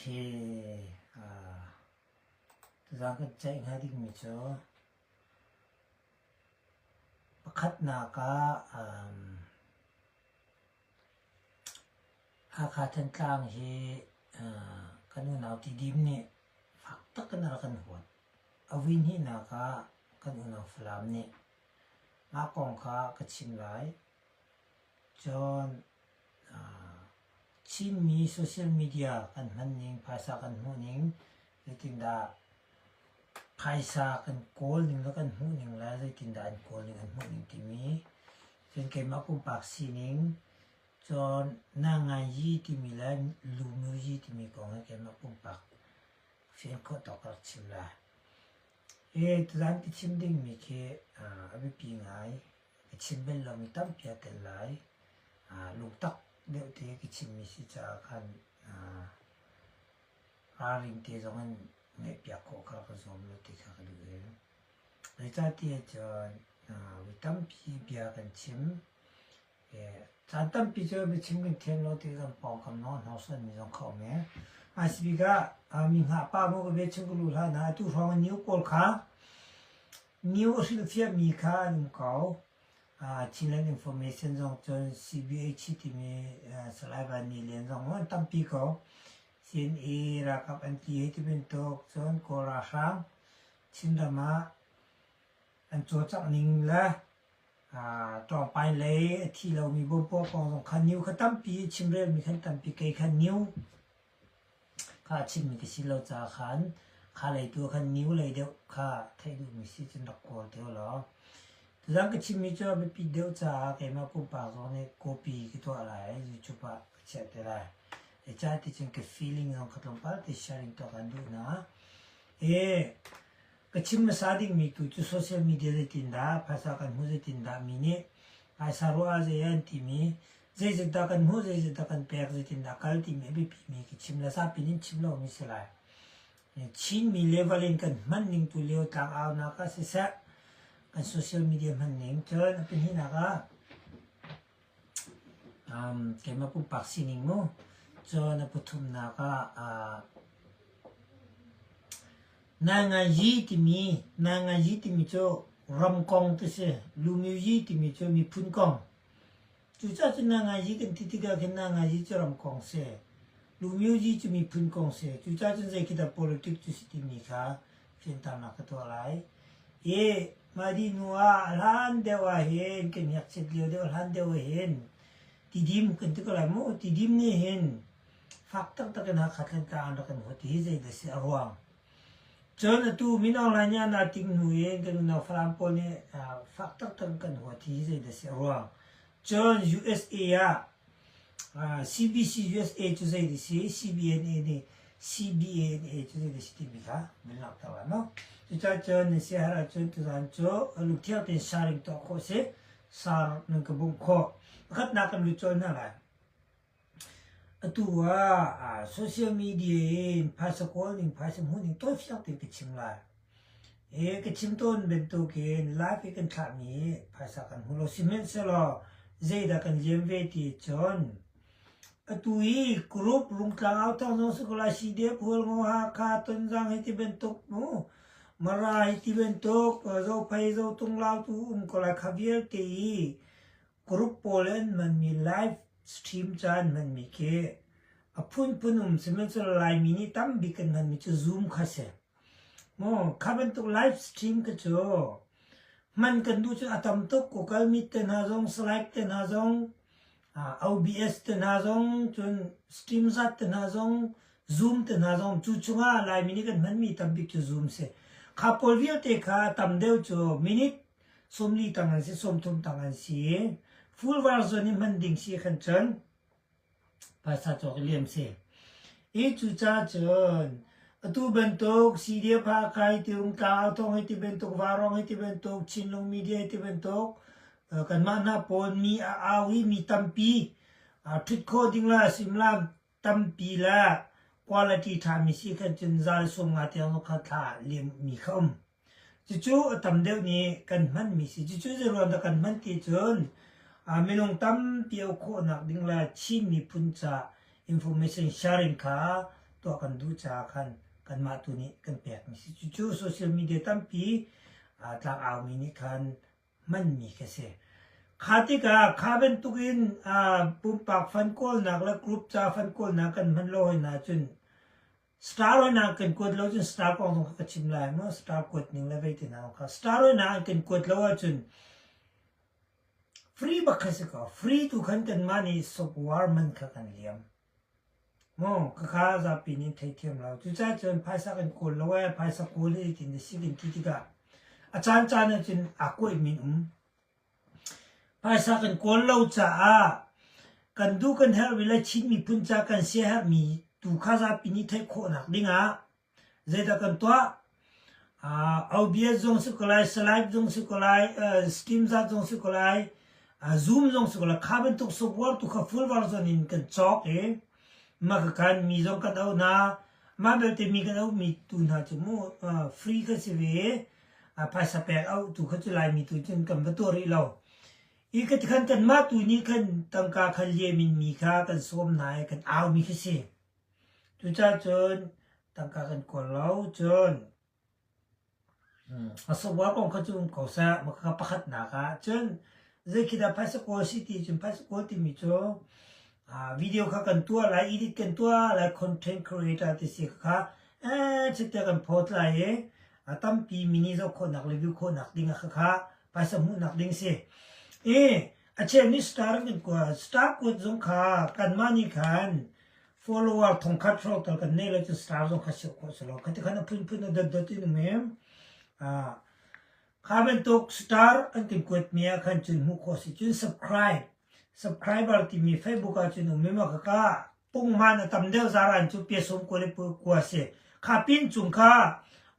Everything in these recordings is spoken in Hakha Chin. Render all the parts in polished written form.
Okay. Tuzaan kan ceih hnga dingmi cu pakhatnak ah Hakha Thantlang hi kan unau Tidim nih fak tak in a rak kan huat. A vui hnihnak ah kan unau Falam nih mah kong kha ka chim lai. Cun Chinmi social media kan hmanning, phaisa kan hmuhning, zeitindah phaisa kan kawlning le kan hmuhning le zeitindah an kawlning an hmuhning timi, cun keimah pumpak sining, cun Nanganyi timi le Lumuyi timi kong hi keimah pumpak fian khawh tawk ka rak chim lai. Hi tuzaan ka chim dingmi khi a biapi ngai. Ka chim bal lomi tampi aa tel lai. Lungtak deuh te ka chimmi si caah khan ralring te zong in ngaihpiak khawh kha ka zuam lo ti kha ka duh i. Zeicahtiah cun mi tampi bia kan chim. Caan tampi cu biachim kan thiam lo ti kan pawngkam zong a hnorsuanmi zong kha um i. Hmaisabik ah mi hngah pa maw ka biachim ka luh hlan ah atu hrawng in new pawl kha New a hrilhfiahmi kha an um ko. Chinland Information zong cun CBH timi Salai Van Ni Lian zong an tampi ko. CNA ralkap an tli hei ti bantuk cun Kawl ralhrang Chinram ah an cawlcangh ning le ṭawngpai lei a thi lomi bawmpuah kong zong kha new kha tampi chimrelmi khan tampi kei kha new Kha a chimmi ka si lo caah khan kha lei tu ah khan new lei deuh kha theih duhmi si cun rak kawl te ulaw. Tuzaan ka chimmi cu a biapit deuh caah keimah pumpak zong nih copy ka tuah lai i YouTube ah ka chiah te lai. Zeicah ti cun ka feeling zong kha tlawmpal te sharing tuah kan duh hna. I Ka chim hmasa dingmi tu cu social media zeitindah phaisa kan hmuh zeitindah mi nih phaisa ruah ah zei an timi zeizat dah kan hmuh zeizat dah kan pek zeitindah kal timi a biapimi ka chim le zapi nih chim lomi si lai. Chinmi level in kan hman ning tu lio tlangaunak ah siseh kan social media hman ning cun a pahnihnak ah Keimah pumpak sining mu. Cun a pathumnak ah Nainganyi timi Nainganyi timi cu ram kong ti si. Lumyuyi timi cu miphun kong. Cucaah cun Nainganyi kan ti tikah khin Nainganyi cu ram kong si. Lumyuyi cu miphun kong si. Cucaah cun zei khi dah politic cu si timi kha fianternak ka tuah lai. I mah dih hnu ah a hlan deuh ah hin kan ngakchiat lio deuh hlan deuh ah hin tidim kan ti ko lai mu tidim nih hin fak taktak in Hakha Thantlang an rak kan huat hi zei dah si a ruang. Cun atu Min Aung Hlaing nih a na ting hnu in kan unau Falam pawl nih fak taktak in kan huat hi zei dah si a ruang. Cun USA ah CBC USA cu zei ti si, CBNA nih CBANA cu zei ti si timi kha nan langhter lai maw? Cucaah cun nan siaherh ahcun tuzaan cu lungthiang tein sharing tuah khawh a si. Sar nan ka bawmh khawh. Pakhatnak kan lut colh hna lai. Atu ah social media in phaisa kawl ning, phaisa hmuh ning tawifiang tein ka chim lai. Hi ka chim tawn bantukin live i kan thlahmi hi phaisa kan hmu lo. Sihmanhsehlaw zeidah kan liam ve ti cun atu hi group Rungtlang Authawng zong si ko lai, CDF Hualngo Hakha Tonzang hi ti bantuk mu Mara hi ti bantuk Zophei Zotung Lautu um ko lai kha vialte hi group pawl an hmanmi live stream ca an hmanmi khi a phunphun um sihmanhsehlaw Laimi nih tambik kan hmanmi cu Zoom kha si. Kha bantuk live stream kha cu hman kan duh cun a tam tuk. Google Meet te hna zong, Skype te hna zong, OBS te hna zong, cun StreamYard te hna zong, Zoom te hna zong cu chungah Laimi nih kan hmanmi tambik cu Zoom si. Kha pawl vialte kha tam deuh cu minute 40 tang an si, 30 tang an si. Full version in hman ding si khan cun Phaisa cawk i liam si. I cucaah cun atu bantuk CDF Hakha hi ti Rungtlang Authawng hi ti bantuk Vaurawng hi ti bantuk Chinlung Media hi ti bantuk kanmah hna pawl mi a au i mi tampi ṭhut khawh ding le simlam tampi le quality ṭhami si khan cun zal 50 tiang kha thla liam mi kha um. Cucu a tam deuh nih kan hmanmi si. Cucu zeiruang dah kan hman ti cun minung tampi auh khawhnak ding le Chin miphun ca information sharing kha tuah kan duh caah khan kanmah tu nih kan pekmi si. Cucu social media tampi tlangaumi nih khan hmanmi ka si. Kha tikah kha bantukin pumpak fund kawlnak le group ca fund kawlnak kan hman lo hoi na cun star hoi na kan kuat lo cun star kong zong kha ka chim lai maw star kuat ning le vei te hna kha star hoi na an kan kuat lo ahcun free bak kha si ko free tu khan kanmah nih software man kha kan liam Maw khakha zapi nih theithiam lo. Cucaah cun phaisa kan kawl lo ee, phaisa kawl hi tin a si kan ti tikah a caancaan ahcun aa kuaihmi an um. Phaisa kan kawl lo caah kan duh kan herhmi le Chin miphun ca kan siaherhmi tu kha zapi nih theih khawhnak dingah Zeidah kan tuah? OBS zong si ko lai, Slide zong si ko lai, Steam zat zong si ko lai, Zoom zong si ko lai. Kha bantuk software tu kha full version in kan cawk i mah kha khan mi zong kan auh hna. Mah belte mi kan auhmi tu hna cu mu free kha si ve. Phaisa pek auh tu kha cu Laimi tu cun kan va tuah rih lo. I ka ti khan kanmah tu nih khan tangka khan liam in mi kha kan sawm hna i kan aumi khi si. Cucaah cun tangka kan kawl lo cun a software kong kha cu um ko seh mah pakhatnak ah cun zei khi dah phaisa kawl si ti cun phaisa kawl timi cu video kha kan tuah lai edit kan tuah lai content creator ti si kha eh chitte kan phawt lai i a tampi mini zoh khawhnak le view khawhnak ding ah kha phaisa hmuhnak ding si i a cheu nih star kan kuat star kuat zong kha kanmah nih khan follower thongkhat hrawng tal kan nei lo cun star zong kha siau khawh si lo khati khan a phunphun a dotdot in um i kha bantuk star an kan kuat mi ah khan cun hmuh khawh si cun subscribe subscriber timi Facebook ah cun um i ma ka punghman a tam deuh zaran cu pia sawm kua le kua si kha pin cung kha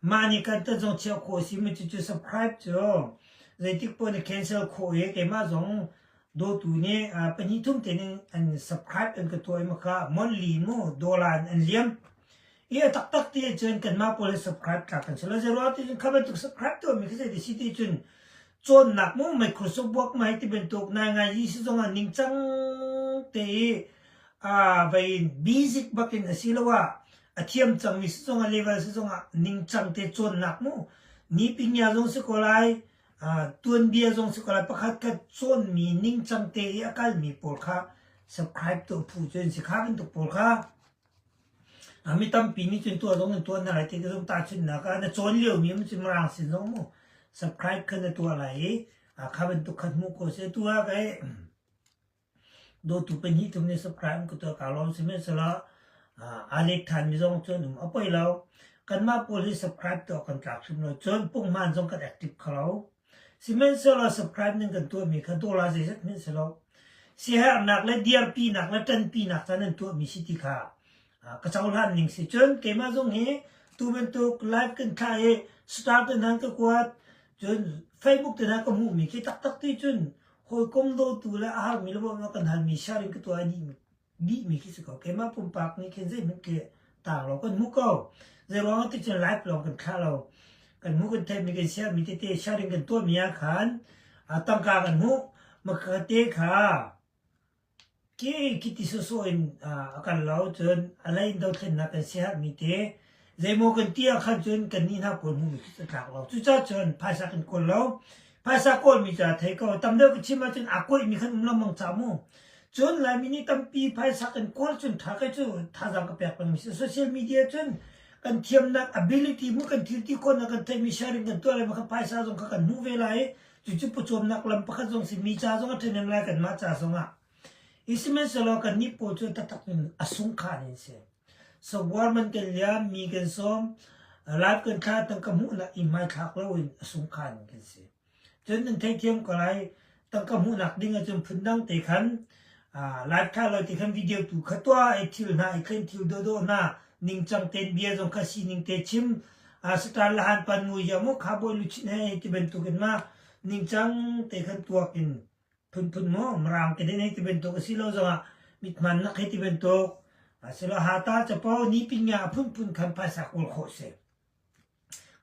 mah nih kan tan zong chiah khawh si mi cu cu subscribe cu zeitik poh na cancel khawh i keimah zong dawtu nih pahnih thum te ning an subscribe an ka tuah i maka monthly mu dollar in an liam i a taktak ti cun kanmah pawl hi subscribe tlak kan si lo zei ruang ti cun kha bantuk subscribe tuah mi kha zei ti si ti cun cawnnak mu Microsoft Work ma hi ti bantuk nai ngai yi si zong ah ningcang te i a vein basic bakin a si lo ah a thiam cangmi si zong ah level si zong ah ningcang te cawnnak mu ni pinya zong si ko lai Tuanbia zong si ko lai pakhat khat cawnmi ningcang te i a kalmi pawl kha subscribe tuah phu cu an si kha bantuk pawl kha mi tampi nih cun tuah zong in tuah hna lai ti ka zong tahchunhnak ah na cawn liomi um cu mirang sin zong mu subscribe kha na tuah lai i kha bantuk khat hmuh ko seh tu ah kai Dawtu pahnih thum nih subscribe an ka tuah kaa lawm sihmanhsehlaw aa let ṭhanmi zong cu an um. A poi lo. Kanmah pawl hi subscribe tuah kan tlak hrim lo. Cun punghman zong kan active kho lo. Sihmanhsehlaw subscribe nan kan tuahmi kha dollar zeizat hmanh si lo. Siaherhnak le dirpinak le ṭanpinak ca nan tuahmi si ti kha ka cohlan ning si. Cun keimah zong hi tu bantuk live kan thlah i star te hna ka kuat cun Facebook te hna ka hmuhmi khi taktak ti cun hawikom dawtu le a harmi le bawmhnak kan halmi sharing ka tuah dih dihmi khi si ko. Keimah pumpak nih khin zeihmanh khi taang lo kan hmu ko. Zeiruang ah ti cun live lawng kan thlah lo. Kan hmu kan theihmi kan share mi tete sharing kan tuahmi ah khan tangka kan hmuh. Makate kha Khi ti sawsawh in a kal lo cun a lei in dothlennak kan siaherhmi te zeimaw kan ti ah khan cun kannih hna kawl hmuhmi khi a tlak lo. Cucaah cun phaisa kan kawl lo. Phaisa kawlmi cu aa thei ko. Tam deuh ka chim ahcun aa kuaihmi khan um lengmang ca mu. Cun Laimi nih tampi phaisa kan kawl cun ṭha kei cu thazaang ka pek pengmi si. Social media cun kan thiamnak ability mu kan thil ti khawhnak kan theihmi sharing kan tuah lai ma kha phaisa zong kha kan hmuh ve lai i Cucu pawcawmnak lam pakhat zong si mi ca zong a ṭhahnem lai kanmah ca zongah. I sihmanhsehlaw kannih pawl cu taktak in a sungkhan in si. Sawbuar man kan liam, mi kan sawm, live kan thla tangka hmuhnak i hmaithlak loin a sungkhan in kan si. Cun nan theithiam ko lai, tangka hmuhnak ding ahcun phundang te khan live thla lo ti khan video tu kha tuah i thil hna i thlen thil dawhdawh hna ningcang ten bia zong kha sining te chim star lahan pan mui ya mu kha bawi luchin he ti bantukin ma ningcang te khan tuak in phunphun mu mirang te den hei ti bantuk a si lo zongah mithman nak hei ti bantuk asilo hata capo ni pinya phunphun khan phaisa kawl khawh si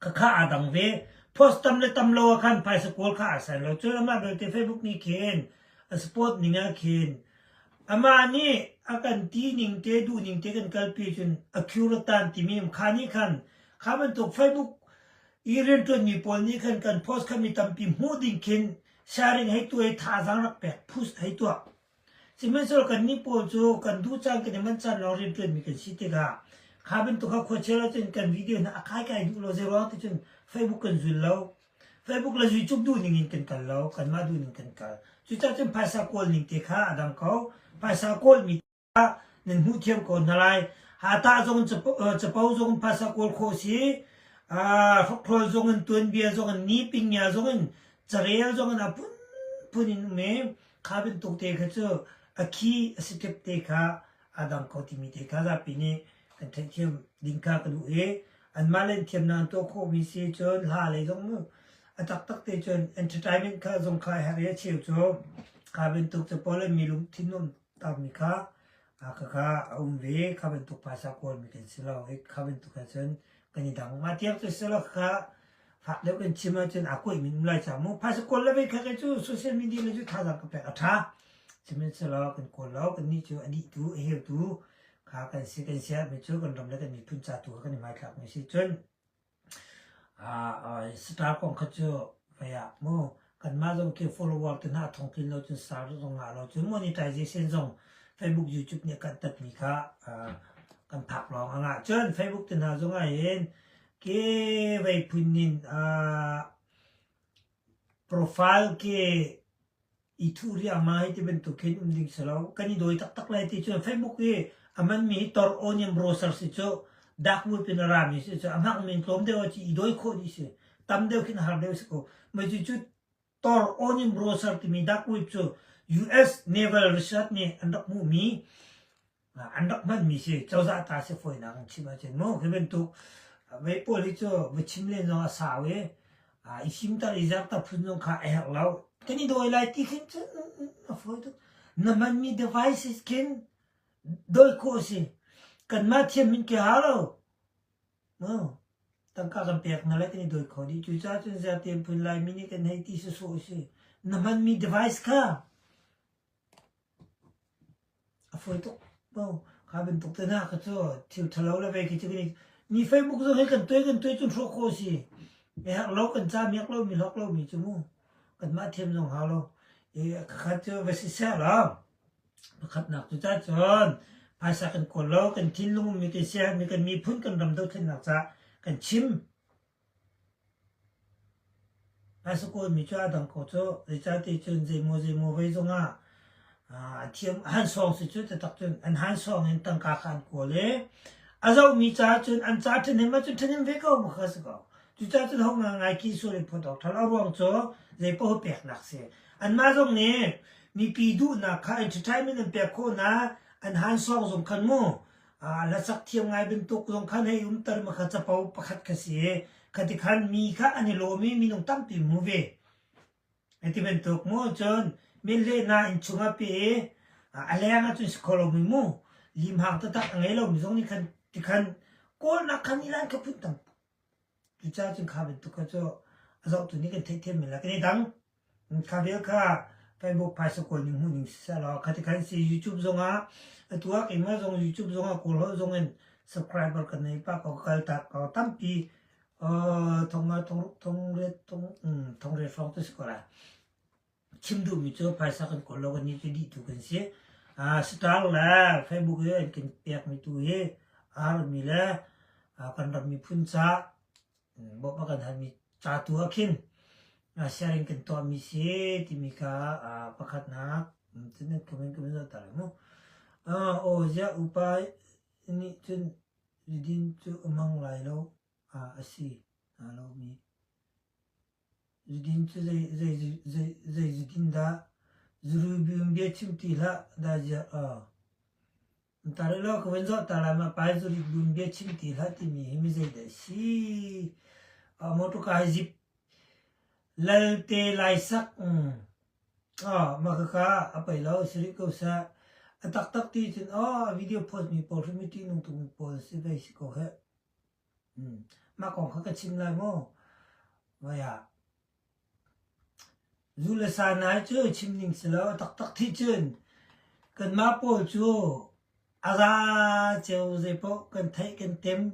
khakha aa dang ve post tam le tam lo ah khan phaisa kawl kha a san lo cun amah belte Facebook nih khin a support ning ah khin. Amah nih a kan ti ning te duh ning te kan kalpi cun accurate timi um kha nih khan kha bantuk Facebook i rianṭuanmi pawl nih khan kan post kha mi tampi hmuh ding khin sharing hei tuah i thazaang rak pek push hei tuah. Sihmanhsehlaw kannih pawl cu kan duh caan kan i manh caan lawng rianṭuanmi kan si tikah kha bantuk kha khuachia ahcun kan video hna a kai kai duh lo zeiruang ti cun Facebook kan zul lo. Facebook le YouTube duh ning in kan kal lo, kanmah duh ning kan kal. Cucaah cun phaisa kawl ning te kha a dang ko. Phaisa kawlmi kha nan hmuh thiam ko hna lai. Hatah zong capo zong in phaisa kawl khawh si, hrokhrawl zong in tuanbia zong in ni pingya zong in carel zong in a phunphun in um i kha bantuk te kha cu a khi a si tep te kha aa dang ko timi te kha zapi nih kan theihthiam ding kha ka duh i anmah le an thiamnak an tuah khawhmi si cun hla lei zong mu a taktak te cun entertainment kha zong kha a herh i a cheu cu kha bantuk capo le mi lungthin nuam tarmi kha khakha a um ve. Kha bantuk phaisa kawlmi kan si lo i kha bantuk he cun kan i dang. Mah tiang cu si lo kha fak deuh kan chim ahcun aa kuaih min um lai ca mu. Phaisa kawl le vei kha kei cu social media le cu thazaang ka pek a ṭha. Sihmanhsehlaw kan kawl lo kannih cu a dihtu a heutu kha kan si kan siarmi cu kan ram le kan miphun ca tu kha kan i hmaithlakmi si. Cun star kong kha cu vei ah mu kanmah zong khi follower te hna thong tlin lo cun star zong ngah lo cun monetization zong Facebook YouTube nih kan tatmi kha kan phak lawng a ngah. Cun Facebook te hna zong ah hin ke vei phun in profile ke i thuh riangmang hei ti bantuk khin um ding si lo. Kan i dawi taktak lai ti cun Facebook i a manmi hi tor onion browser si cu dark web in a rami si cu a hngakmi in tlawm deuh ah i dawi khawh dih si. Tam deuh khin har deuh si ko. Mah cu tor onion browser timi dark web cu US Naval Research nih an rak hmuhmi an rak hmanmi si cozah ta si fawinak in chim ahcun mu hi bantuk vei pawl hi cu va chim len zong a sau i i fimter i zerter phun zong kha a herh lo. Kan i dawi lai ti khin cun a fawi tuk. Na hmanmi devices khin dawi khawh a si. Kanmah thiam hin ke hau lo. Mu tangka kan pek hna lai kan i dawi kho dih. Cucaah cun zertian phun Laimi nih kan hei ti sawsawh a si. Na hmanmi device kha A fawi tuk ko. Kha bantuk te hna kha cu thil ṭhalo le vei khi cu kan i mi Facebook zong hi kan tuai kan tuai cun hrawh khawh a si. Mi herh lo kan ca miak lo mi hlawk lomi cu mu kanmah thiam zong hau lo. I khakhat cu va si seh law pakhatnak cu ca cun phaisa kan kawl lo kan thinlung ummi kan siaherhmi kan miphun kan ram dothlennak caah kan chim. Phaisa kawlmi cu a dang ko cu. Zeicahti cun zeimaw zeimaw vei zongah a thiam a han sawng si cu taktak cun an han sawng in tangka kha an kawl i a zohmi caah cun an ca ṭhahnem ahcun ṭhahnem ve ko ma kha si ko. Cucaah cun ho ngai ki sual in phawt awk ṭha lo. A ruang cu zeipaoh peknak si. Anmah zong nih mipi duhnak kha entertainment an pek khawh hna, an han sawng zong khan mu hlasak thiam ngai bantuk zong khan hei umter ma kha capo pakhat kha si i khati khan mi kha an i lawm i minung tampi hmu ve. Hiti bantuk mu cun minlehnak inn chungah pe i a leng ahcun si kho lomi mu limhang taktak a ngei lomi zong nih khan tikhan kawlnak khan ilan kha phun tam Cucaah cun kha bantuk kha cu a zohtu nih kan theihthiam men lai. Kan i dang. Kha vial kha Facebook phaisa kawl ning hmuh ning siseh law khati khan si YouTube zongah atu ah keimah zong YouTube zongah kawl holh zong in subscriber kan nei pah ko ka kal tak ko tampi thong nga thong ruk thong riat thong thong riat hrawng tu si ko lai. Chim duhmi cu phaisa kan kawl lo kan nih cu dih tu kan si. Star le Facebook i an kan pekmi tu hi a harmi le kan ram miphun ca bawmh a kan halmi ca tu ah khin sharing kan tuahmi si timi kha pakhatnak cun nan comment ka zoh ta lai mu. Aw ziah upa nih cun zudin cu a hmang lai lo a si hna lomi. Zudin cu zei zudin dah? Zurui bia chim ti hlah dah ziah aw. Ta rih law ka van zoh ta lai ma pai zurit bun bia chim ti hlah timi hi mi zei dah si? Motor ka hi zip Lalte Laisak mah khakha a pei lo si rih ko seh. A taktak ti cun aw video post mi pawl hrim hi ṭihnung tukmi pawl si vei si ko heh. Mah kong kha ka chim lai maw? Vai ah zu le sa nai cu chim ning si lo. A taktak thi cun. Kanmah pawl cu a za cio zeipaoh kan theih kan tem.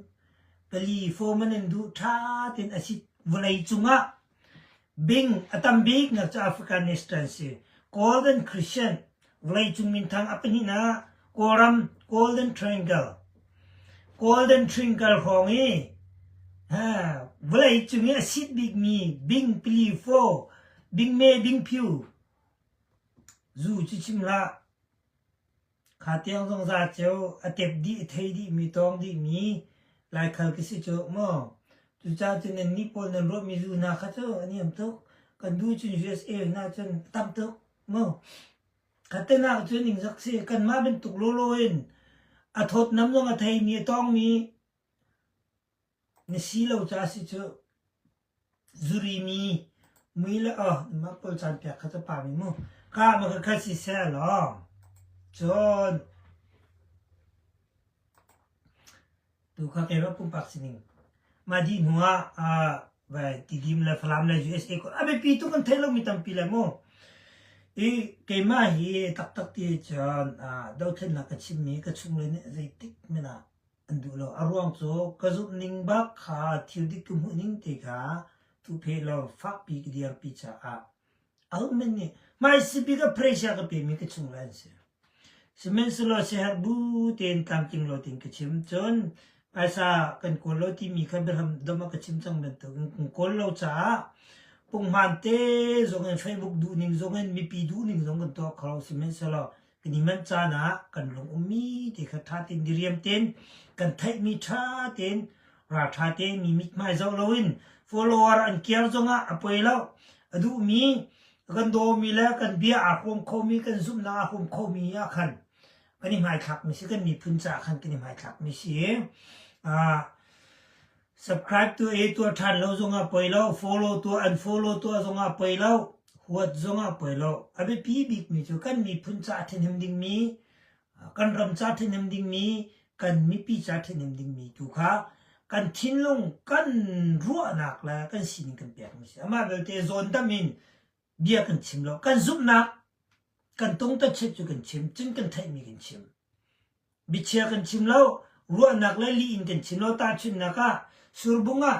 Pali form an in duh ṭha tein a si vawlei cungah bing a tam biknak cu Afghanistan si. Golden Crescent vawleicung minthang a pahnihnak Kawlram Golden Triangle Golden Triangle hrawng i vawleicung i a sit bikmi bing pali faw bingme bingphiu zu cu chim hlah. Kha tiang zong za ceu a tep dih a thei dihmi tawng dihmi Laikhal ka si cu maw. Cucaah cun nannih pawl nan ruahmi zu hna kha cu a niam tuk. Kan duh cun USA hna cun a tam tuk maw. Kha tenak cu ningzak si. Kanmah bantuk lawlaw in a thawtnam zong a theimi a tawngmi Na si lo caah si cu zuri mi mui le aw mah pawl caan pek kha cu pa mi mu ka ma ka kha si seh law cun tu kha keimah pumpak sining mah dih hnu ah vai Tidim le Falam le USA ko a biapi tuk kan theih lomi tampi le mu i keimah hi taktak ti cun dothlennak ka chimmi ka chung le nih zeitik men ah an duh lo. A ruang cu ka zumh ning bak kha thil dik ka hmuh ning te kha thuhpheh lo fakpi ka dirpi caah ahohmanh nih hmaisibik ah pressure ka pemi ka chung le an si. Sihmanhsehlaw siaherh bu tein tlamtling lo tein ka chim. Cun phaisa kan kawl lo timi kha biahram dom ah ka chim cang bantukin kan kawl lo caah punghman te zong in Facebook duhning zong in mipi duhning zong kan tuah kho. Sihmanhsehlaw Kan i manh caan ah kan lung ummi te kha ṭha tein diriam tein kan theihmi ṭha tein ralṭha tein mi mithmai zoh loin follower an kiar zongah a poi lo. A duhmi kan dawmi le kan bia aa hrawm khomi kan zumhnak aa hrawm khomi ah khan kan i hmaithlakmi si kan miphun caah khan kan i hmaithlakmi si. Uh, Subscribe tu i tuah ṭhan lo zongah poi lo, follow tuah unfollow tuah zongah poi lo, huat zongah poi lo. A biapi bikmi cu kan miphun ca ṭhahnem dingmi, kan ram ca ṭhahnem dingmi, kan mipi ca ṭhahnem dingmi tu kha kan thinlung, kan ruahnak le kan sining kan pekmi si. Amah belte zawndam in bia kan chim lo. Kan zumhnak, kan tungtachet cu kan chim, cun kan theihmi kan chim. Biachia kan chim lo, ruahnak le lih in kan chim lo. Tahchunhnak ah, Surbung ah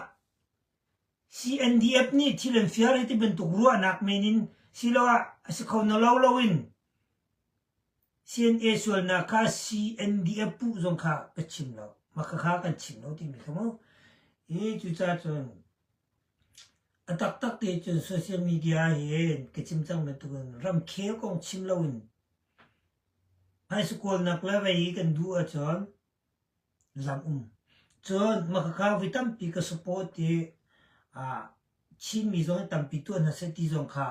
CNDF nih thil an fiar hei ti bantuk ruahnak men in siloah a si kho na lo loin CNA sualnak kha CNDF puh zong kha ka chim lo. Mah khakha kan chim lo timi kha mu. Hi cucaah cun a taktak te cun social media hin ka chim cang bantukin ramkhel kong chim loin Phaisa kawlnak le vei i kan duh ahcun lam um. Cun makhakha voi tampi ka support i Chinmi zong tampi tuah hna seh ti zong kha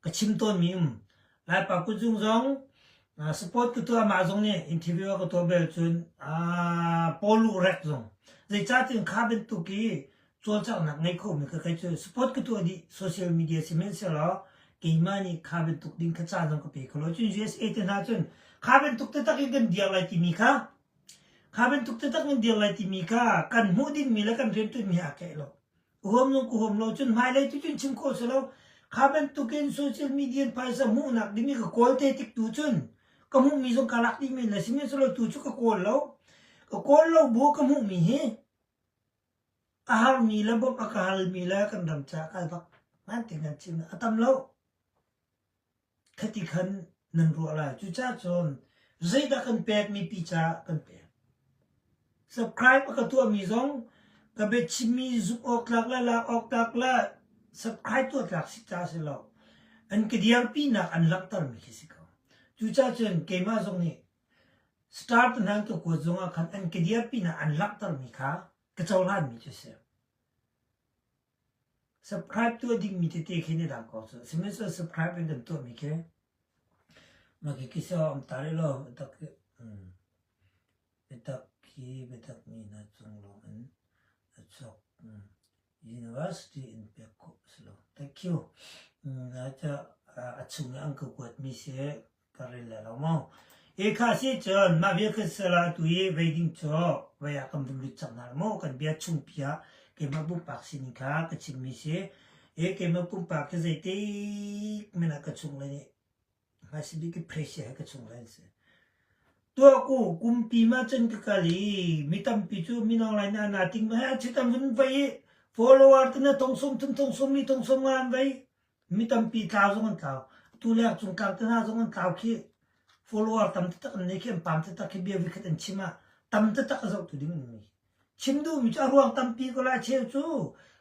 ka chim tawnmi um. Laipa kutzung zong support ka tuah mah zong nih interview a ka tuah bel cun Pawlu rek zong zeicahtiah kha bantuk i cawlcanghnak ngei khomi kha kei cu support ka tuah dih social media sihmanhsehlaw keimah nih kha bantuk ding kha caan zong ka pe kho lo cun USA te hna cun kha bantuk taktak in kan dir lai timi kha kha bantuk taktak in dir lai timi kha kan hmuh dingmi le kan riantuanmi he aa keih lo huam lo ku huam lo cun hmailei tu cun chim khawh si lo kha bantukin social media in phaisa hmuhnak ding i ka kawl te tik tu cun ka hmuhmi zong ka lak dih men le sihmanhsehlaw tu cu ka kawl lo ka kawl lo bu ka hmuhmi hi A harmi le bawmh a ka halmi le kan ram caah kai bak hmaan tein kan chim a tam lo. Khati khan nan ruah lai. Cucaah cun zeidah kan pek mipi caah kan pek. Subscribe a ka tuahmi zong ka biachimmi zumh awk tlak le lak awk tlak le subscribe tuah tlak si ca si lo. An ka dirpinak an langhtermi khi si ko. Cucaah cun keimah zong nih Star te hna an ka kuat zongah khan an ka dirpinak an langhtermi kha ka cohlanmi cu a si. Subscribe tuah dingmi tete khi ni dang ko cu. Sihmanhsehlaw subscribe in kan tuahmi khi mah khi khi so am ta rih lo biatak biatak khi biatak mi hna cung lawng in a chuak. University in pek khawh a si lo. Thank you. A chung i an ka kuatmi si ka rel lai lo maw? E kha si cun mah bia kan sal ah tu i vei ding cu vei ah kan vun lut cang hna maw? Kan bia chungpi ah keimah pumpak sining kha ka chimmi si. E keimah pumpak hi zeitik men ah ka chung le nih hmaisabik i pressure he ka chung le an si. Tuah ku kumpi ma cun ka kal i mi tampi cu minong lai na na ting ma he chitam vun vai i follower te na thong sum thum thong sum mi thong sum nga an vai mi tampi tlau zong an tlau tu lek cung tlang te hna zong an tlau khi follower tam taktak an nei khi an pam taktak khi bia vikhat an chim ah tam taktak a zoh tu ding an mi Chim duhmi cu a ruang tampi ko lai cheu cu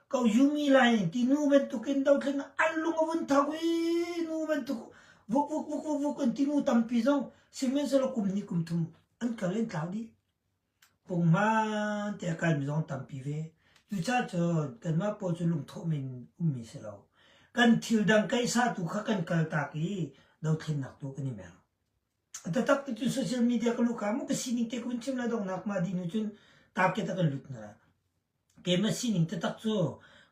ko yumi lai in ti nu bantukin dothlen an lung a vun tho i nu bantuk vuk vuk vuk vuk vuk in ti nu tampi zong sihmanhsehlaw kum hnih kum thum an kal in tlau dih. Punghman te a kalmi zong tampi ve. Cucaah cun kanmah pawl cu lungthawh men ummi si lo. Kan thil dang kaihsa tu kha kan kaltak i dothlennak tu kan i mer. Taktak ti cun social media ka luka mu ka sining te kun chim la donghnak ma di nu cun target a kan lut na la. Keimah sining taktak cu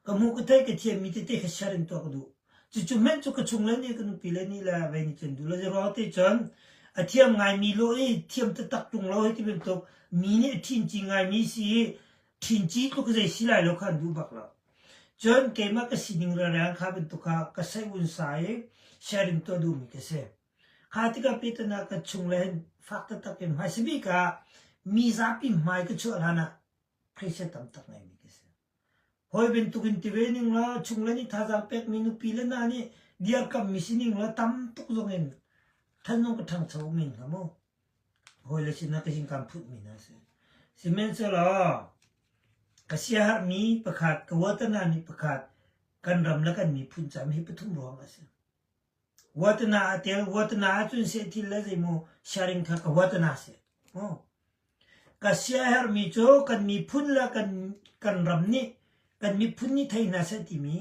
ka hmuh ka theih ka thiam mi tete kha share in tuah ka duh. Cucu hmanh cu ka chung le nih ka nupi le nih le vei nih cun duh lo zei te cun a thiam ngai mi lo i thiam taktak ṭung lo hei ti bantuk mi nih a ṭhin ci ngai mi si i ṭhin ci tluk zei si lai lo kha an duh bak lo. Cun keimah ka sining rereng kha bantuk kha ka sei un sa i sharing tuah duh mi ka si. Kha tikah Peter ka chung le hin fak taktak in hmaisa bik ah mi zapi hmai ka chuah hlan ah pressure tam tak ngeimi ka si. Hawi bantuk in ti ve ning law chung le nih thazaang pekmi nupi le na nih dirkammi si ning law tam tuk zong in than zong ka ṭhangcho men hnga mu. Hawi le sinah ka hingkam phutmi hna si. Sihmanhsehlaw ka siaherhmi pakhat, ka watanami pakhat, kan ram le kan miphun cam hi pathum ruang a si. Huatana a tel. Huatana ahcun sehthil le zeimaw sharing kha ka huatana a si. Ka siaherhmi cu kan miphun le kan, kan ram nih kan miphun nih thei hna seh timi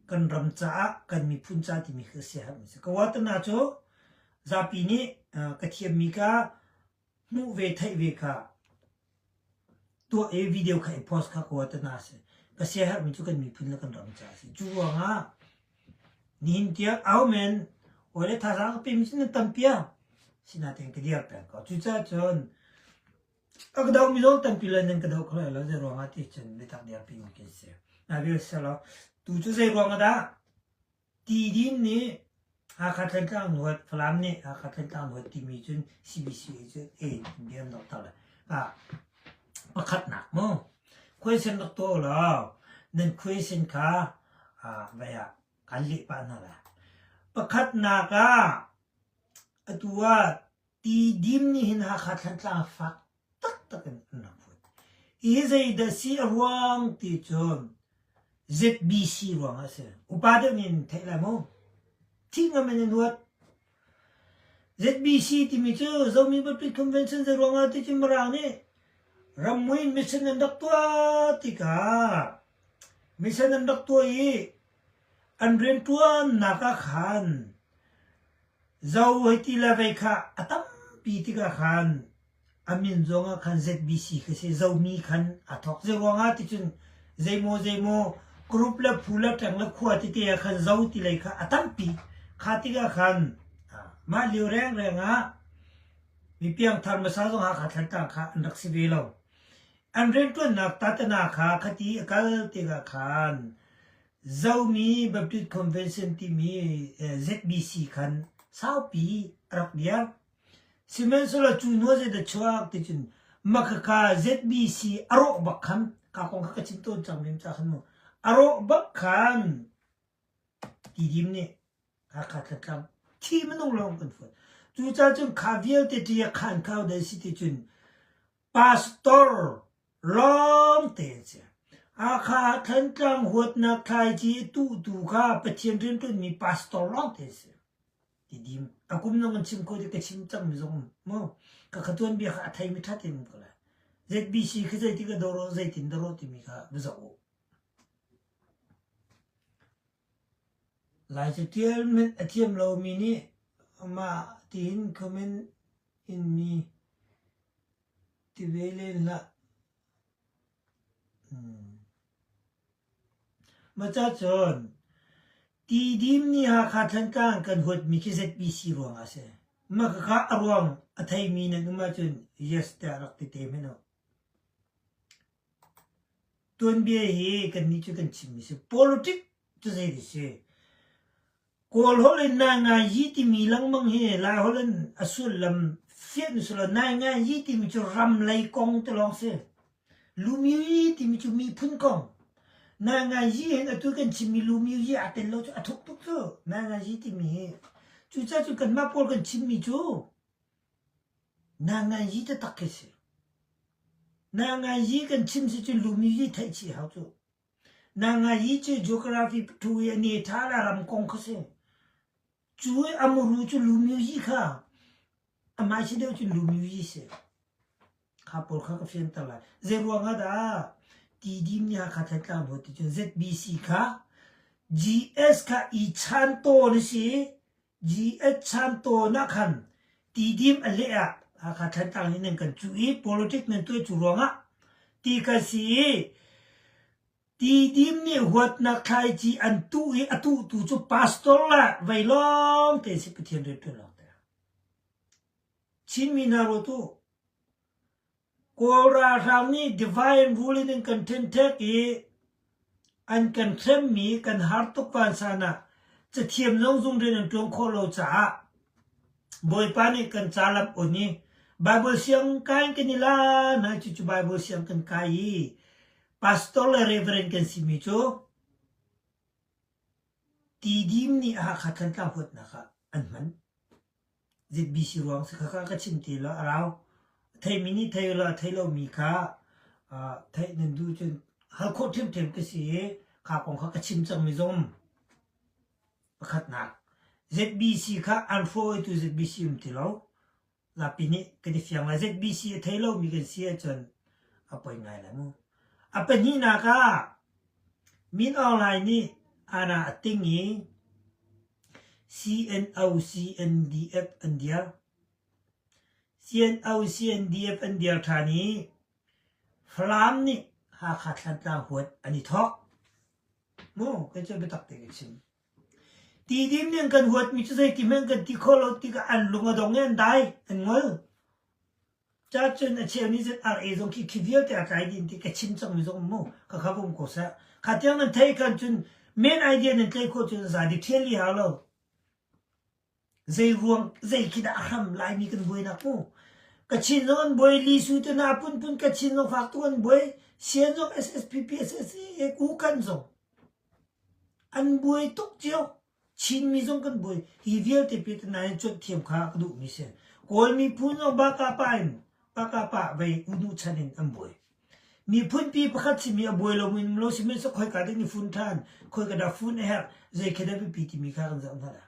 kan ram caah kan miphun ca timi kha ka siaherhmi a si. Ka huatana cu zapi nih ka thiammi ka hmuh ve theih ve kha tuah i video kha i post kha kaw te na si. Ka siaherhmi cu kan miphun le kan ram caah a si. Cu ruangah nihin tiang amen hawi le thazaang ka pemi cu nan tampi ah sinain ka dir peng ko. Cucaah cun a ka domi zong tampi le nan ka doh kho lai lo zei ruangah ti cun biatak dirpi mi kan si. Na vil selaw tu cu zei ruangah dah Tidin nih Hakha Thantlang huat, Falam nih Hakha Thantlang huat timi cun CBC cu A in bia an rak tar lai. Ah, pakhatnak mu. Question rak tuah law nan question kha ah vai ah kan leh pah hna lai. Pakhatnak ah atu ah Tidim nih hin Hakha Thantlang fak taktak in an rak huat. Hi zeidah si a ruang ti cun ZBC ruang ah a si. Upa deuh nih in theih lai mu. Thih ngam in an huat. ZBC timi cu Zomi Baptist Convention zei ruangah ti cun Mirang nih rammui mission an rak tuah tikah mission an rak tuah i an rianṭuannak ah khan Zo hei ti le vei kha a tampi tikah khan a min zongah khan ZBC kha si Zomi khan aa thawk. Zeiruangah ticun zeimaw zeimaw group le phu le ṭeng le khua tete ah khan Zo ti lei kha a tampi. Kha tikah khan mah lio rengreng ah mi piangthar hmasa zong Hakha Thlantlang kha an rak si ve lo. An rianṭuannak tatana kha khati a kal tikah khan Zomi Baptist Convention timi ZBC khan saupi a rak dir. Sihmanhsehlaw cu hnu ah zeidah chuak ti cun makhakha ZBC a rawh bak khan ka kong kha ka chim tawn cang mem ca khan mu a rawh bak khan Tidim nih Hakha Thantlang thi minung lawng kan fuat. Cucaah cun kha vialte ṭi a khan kau dai si ti cun pastor lawngte an si. Hakha Thantlang huatnak thlaici a tuhtu kha Pathian rianṭuanmi pastor lawngte an si. Tidim a kum nang an chim kho ti ka chim cangmi zong um mu. Ka kha tuanbia kha a theimi ṭha tein um ko lai. ZBC kha zeitik a doro zeitin doro timi kha va zoh u. Lai catial hmanh a thiam lomi nih mah tiin comment in mi ti ve len hlah. Mah cun Tidim nih Hakha Thantlang kan huatmi khi ZBC ruangah a si. Mah khakha a ruang a theimi nan um ahcun yes tiah rak ti te hmanh u. Tuanbia hi kannih cu kan chimmi si. Politic cu zei a si? Kawl holh in nainganyi timi lengmang hi Lai holh in a sullam fianh usih law nainganyi timi cu ram lei kong ti lawng si. Lumyuyi timi cu miphun kong. Nainganyi hin atu kan chimmi lumyuyi aa tel lo cu a thuk tuk cu nainganyi timi hi. Cucaah cun kanmah pawl kan chimmi cu nainganyi taktak khi si. Nainganyi kan chim si cun lumyuyi theih chih hau cu. Nangayi cu geography thu i a ne ṭha le ram kong kha si. Cu i a muru cu Lumyuyi kha amah si deuh cun Lumyuyi si. Kha pawl kha ka fianter lai. Zei ruang ah dah Tidim nih Hakha Thantlang huat ti cun ZBC kha GS kha i chan tawn a si. GS chan tawn ah khan Tidim a leh ah Hakha Thantlang nih nan kan cuh i politics nan tuah cu ruangah ti kan si i Tidim nih huatnak thlaici an tuh i a tuhtu cu pastor le vei lawng te si Pathian rianṭuan lawng te. Chinmi hna ruat u. Kawl ralhrang nih divine rule in an kan ṭhenṭhek i an kan hremmi kan har tuk vansan ah cathiam zong zung rian an ṭuan khawh lo caah Bawipa nih kan ca lam on i Bible siang kai in kan i la hna cucu Bible siang kan kai i pastor le reverend kan simi cu Tidim nih Hakha Thantlang huatnak ah an hman. ZBC ruang si khakha ka chim te lo a rau. Theimi nih thei lo thei lomi kha theih nan duh cun hal khawh ṭhiamṭhiam ka si i kha kong kha ka chim cangmi zong pakhatnak ZBC kha an hruaitu ZBC um ti lo. Zapi nih kan i fiang lai. ZBC a thei lomi kan si ahcun a poi ngai lai mu. A pahnihnak ah Min Aung Hlaing nih ana a ting i CNO CNDF an dir. CNO CNDF an dir ṭhan i Falam nih Hakha Thlantlang huat an i thawk. Mu, kei cu biatak te ka chim. Tidim nih an kan huatmi cu zeiti hmanh an kan ti khawh lo tikah an lung a dong i an dai, an ngol. Cacun a cheu nih cun RA zong khi khi vialte a tlai dih ti ka chim cangmi zong um mu ka kha um ko seh. Kha tiang nan theih khan cun main idea nan tlaih khawh cun za di ṭhial li hau lo. Zei ruang zei khi dah a hram Laimi kan buainak mu. Kachin zong an buai, Lisu te hna punpun Kachin zong fak tuk an buai, Sian zong SSPP, SSA, Kukan zong an buai tuk cio. Chinmi zong kan buai. Hi vialte piahtana in cuanh thiam kha ka duhmi si. Kawl miphun zong bakapa in bakapa vei unu chan in an buai. Miphunpi pakhat simi a buai lomi um lo sihmanhsehlaw khoika dah ni fun ṭhan, khoika dah fun a herh, zei khi dah biapi timi kha kan zoh hna lai.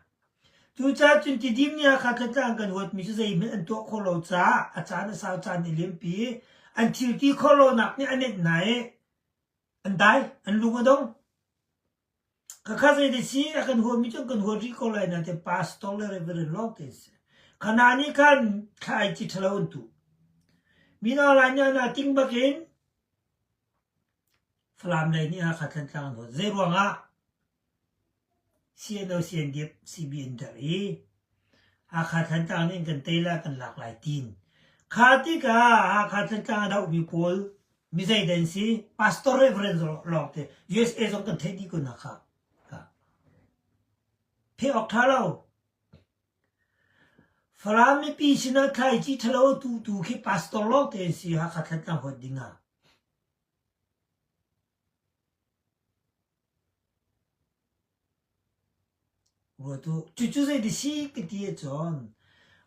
Cucaah cun Tidim nih Hakha Thantlang kan huatmi cu zeihmanh an tuah khawh lo caah a caan a sau caan i liampi an thil ti khawh lonak nih a nenh hna i an dai, an lung a dong. Khakha zei te si a kan huami cu kan huat rih ko lai nain pastor le reverend lawng te an si. Khana nih khan thlai ci ṭhalo an tuh. Mino lai nih an ting bakin Falam lei nih Hakha Thantlang an huat. Zei ruangah CNO CNDF CB an derh i Hakha Thantlang nih an kan tei lai kan lak lai tiin. Kha tikah Hakha Thantlang a dohmi pawl Mi zei den si? Pastor Reverend lawng te USA zong kan theih dih ko na kha. Pheh awk tha lo. Falam mipi sinah thlaici ṭhalo tu tu khi pastor lawng te an si Hakha Thantlang huat ding ah. Ruat u. Cucu zei ti si ka ti ahcun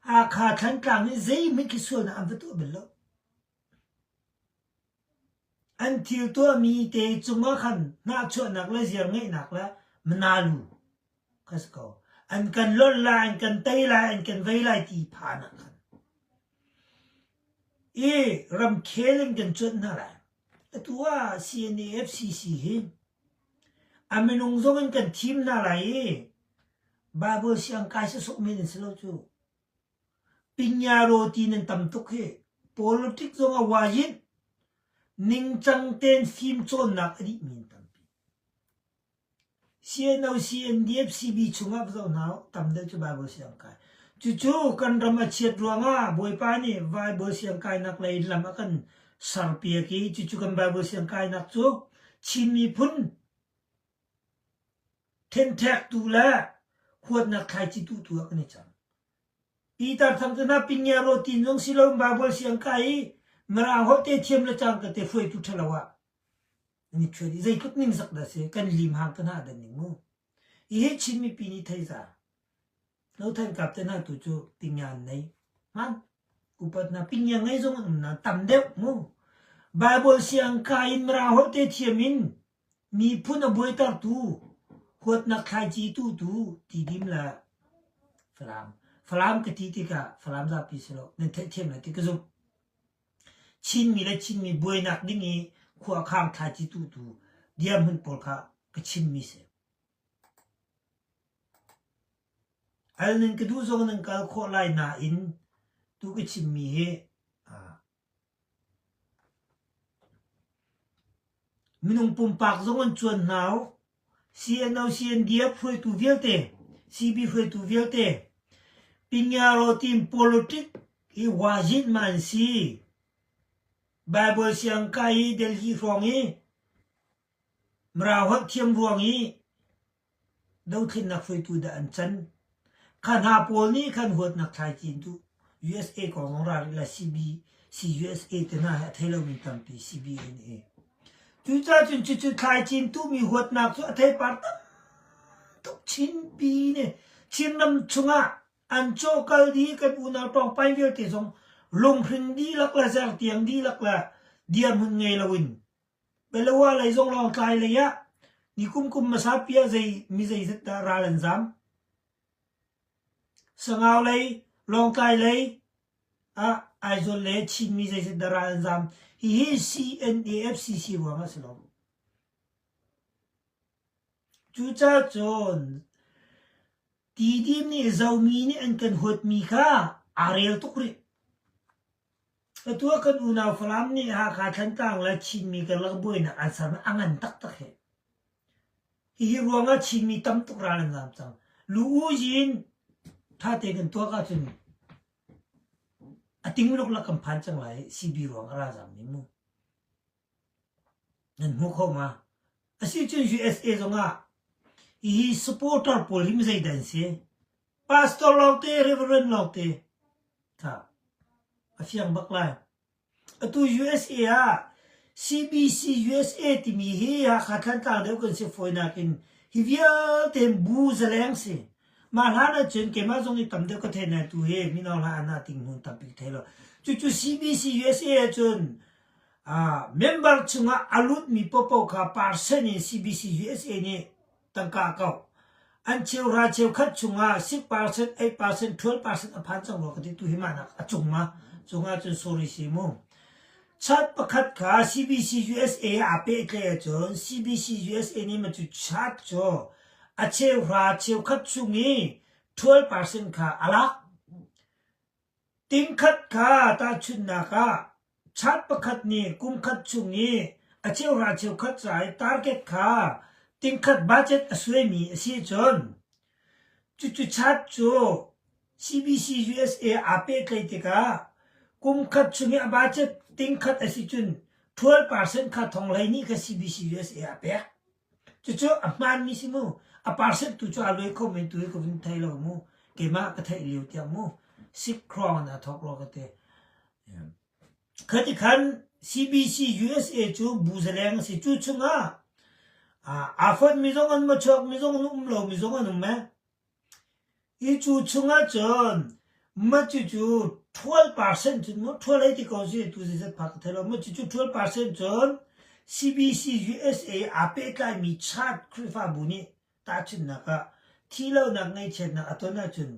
Hakha Thantlang nih zeihmanh khi sualnak an va tuah bal lo. An thil tuahmi te cungah khan hnahchuahnak le ziarngeihnak le manalu kha si ko. An kan lonh lai, an kan tei lai, an kan vei lai ti phan ah khan i ramkhel in kan cuanh hna lai. Atu ah CNA FCC hi a minung zong in kan thim hna lai i Bible siangkai sawsawh men an si lo cu. Pinyaro ti nan tam tuk hi. Politic zong a wayin ningcang tein fimcawnnak a dihmi an tampi. CNO, CNDF, CB chungah va zoh hna u, tam deuh cu Bible siangkai. Cucu kan ram a chiat ruangah Bawipa nih Bible siangkainak lei in lam a kan serpiak i cucu kan Bible siangkainak cu Chin miphun Ṭhenṭhektu le Huatnak thlaici tuhtu ah kan i cang. Peter Thang cu na pingyaro tin zong si lo Bible siang kai i Mirang holh te thiam le cang ka te hruaitu ṭhalo ah ni ṭhuat i zeitluk ningzak dah si kan lim hang kan ha dan ning mu. Hi Chin mipi nih thei za. Lo than kap te hna tu cu pingyan nei. Hman upat na pingyan ngei zong an um na tam deuh mu. Bible siang kai in Mirang holh te thiam in Miphun a buaitertu, huatnak thlaici tuhtu Tidim le Falam. Falam ka ti tikah Falam zapi si lo, nan theihthiam lai ti ka zumh. Chinmi le Chinmi buainak ding i khuakhang thlaici tuhtu dirhmun pawl kha ka chimmi si. Al nan ka duh zong nan kal khawh lai nain tu ka chimmi hi Minung pumpak zong an cuan hna u. CNO, CNDF hruaitu vialte, CB hruaitu vialte, Pingyaro team politic hi wajit ma an si. Bible siang kai i Delhi hrawng i Mara holh thiam ruang i dothlennak hruaitu dah an can. Kha hna pawl nih khan huatnak thlaici in duh. USA kong zong ra rih la CB, CUSA te hna hi a thei lomi tampi CBNA. Cucaah cun cucu thlaici in tuhmi huatnak cu a theipar tam tuk Chinpi nih Chinram chungah an cawkal dih kan unau ṭawngpai vialte zong lunghring dihlak le zertiang dihlak le dirhmun ngei loin Palawa lei zong Lawngtlai lei ah nikum kum hmasa pi ah zei mi zeizat dah ral an zam. Sangau lei, Lawngtlai lei ah Aizawl le Chinmi zeizat dah ral an zam. Hihi CNAFCC ruang ah si lo. Cucaah cun Tidim nih Zomi nih an kan huatmi kha aa rel tuk rih. Atu ah kan unau Falam nih Hakha Thantlang le Chinmi karlak buainak an ser a ngan taktak hi. Hihi ruangah Chinmi tam tuk ral an zaam cang. Lu uzi in ṭha tein kan tuak ahcun a ting luklak kan phan cang lai CB ruang a ralzaammi mu. Nan hmu kho ma? Asicun USA zongah hihi supporter pawl hi mizeidah an si? Pastor lawngte, Reverend lawngte. Tha. A fiang bak lai. Atu USA ah CBC USA timi hi Hakha Thantlang deuh kan si fawinak in hi vialte bu zaleng si. Mah hlan ahcun keimah zong i tam deuh ka thei nain tu hi mino hla ana ting hmun tampi ka thei lo. Cucu CBC USA ahcun Member chungah a lutmi paohpaoh kha percent in CBC USA nih tangka a kauh. An cheuhra cheukhat chungah 6%, 8%, 12% a phan cang rua ka ti tu hi mah nak a cung ma cungah cun sorry si mu. Chat pakhat kha CBC USA aa pehtlaih ahcun CBC USA nih ma cu chat cu a cheuhra cheukhat chung i 12% kha a lak. Tingkhat kha tahchunhnak ah chat pakhat nih kumkhat chung i a cheuhra cheukhat ca i target kha tingkhat budget a suaimi a si ahcun cucu chat cu CBC USA aa pehtlaih tikah kumkhat chung i a budget tingkhat a si cun 12% kha thonghleihnih kha CBC USA a pek. Cucu a hmaanmi si mu. A percent tu cu aa luai kho men tu hi ka vun thei lo mu. Keimah ka theih lio tiang mu. Sikrawng in aa thawk rua ka ti. Khati khan CBC USA cu bu zaleng a si. Cu chungah aa fonh mi zong an ma chuak mi zong an um lo mi zong an um eh. Hi cu chungah cun mah cucu 12% cun maw ṭhual hei ti ko si tu zeizat phak ka thei lo mah cucu 12% cun CBC USA aa pehtlaimi chart Khrihfabu nih tahchunhnak ah thihlonak ngaihchiatnak a ton ahcun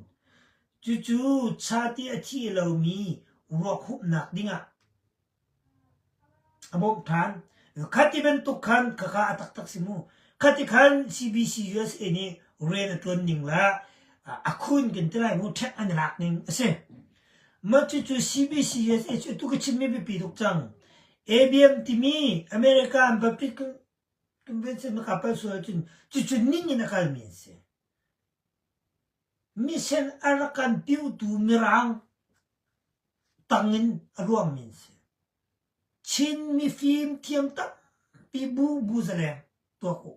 cucu chart i a thi lomi ruak humhnak dingah A bawmh ṭhan. Khati bantuk khan khakha a taktak si mu. Khati khan CBC USA nih rian a ṭuan ning le a khun kan ti lai mu ṭhek an i lak ning a si. Mah cucu CBC USA cu atu ka chimmi biapi tuk cang. ABM timi American Baptist Convention maka pal sual ahcun cucu ning in a kalmi an si. Mission a rak kan piutu Mirang tangin a ruangmi an si. Chin mifim thiam tampi bu bu zaleng tuak u.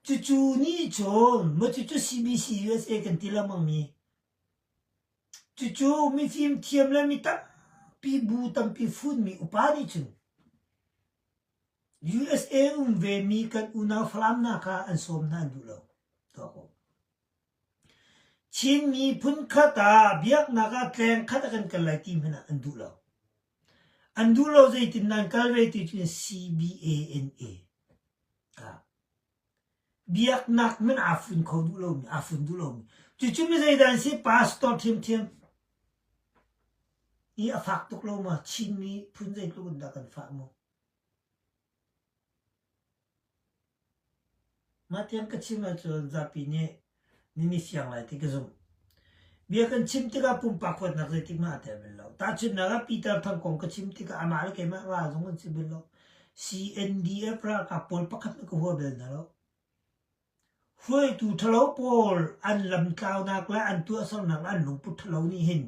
Cucu nih cun maw cucu CBC USA kan ti lengmang mi cucu mifim thiam le mi tampi bu tampi funmi upa nih cun USA um ve mi kan unau Falam hna kha an sawm hna an duh lo. Tuah ko. Chinmi phunkhat ah biaknak ah tleng khat a kan kal lai ti hmanh ah an duh lo. An duh lo zeitin nan kal ve ti cun CBANA ah biaknak hmanh aa fun kho duh lomi, aa fun duh lomi. Cucu mi zeidah an si? Pastor ṭhiamṭhiam i a fak tuk lo ma? Chinmi phun zeitluk in dah kan fah mu? Mah tiang ka chim ahcun zapi nih nan i fiang lai ti ka zumh. Bia kan chim tikah pumpak huatnak zeitik hmanh aa tel bal lo. Tahchunhnak ah Peter Thang kong ka chim tikah amah le keimah ral zong kan si bal lo. CNDF ralkap pawl pakhat hmanh ka hua bal hna lo. Hruaitu ṭhalo pawl an lamtlaunak le an tuahsernak le an lungput ṭhalo nih hin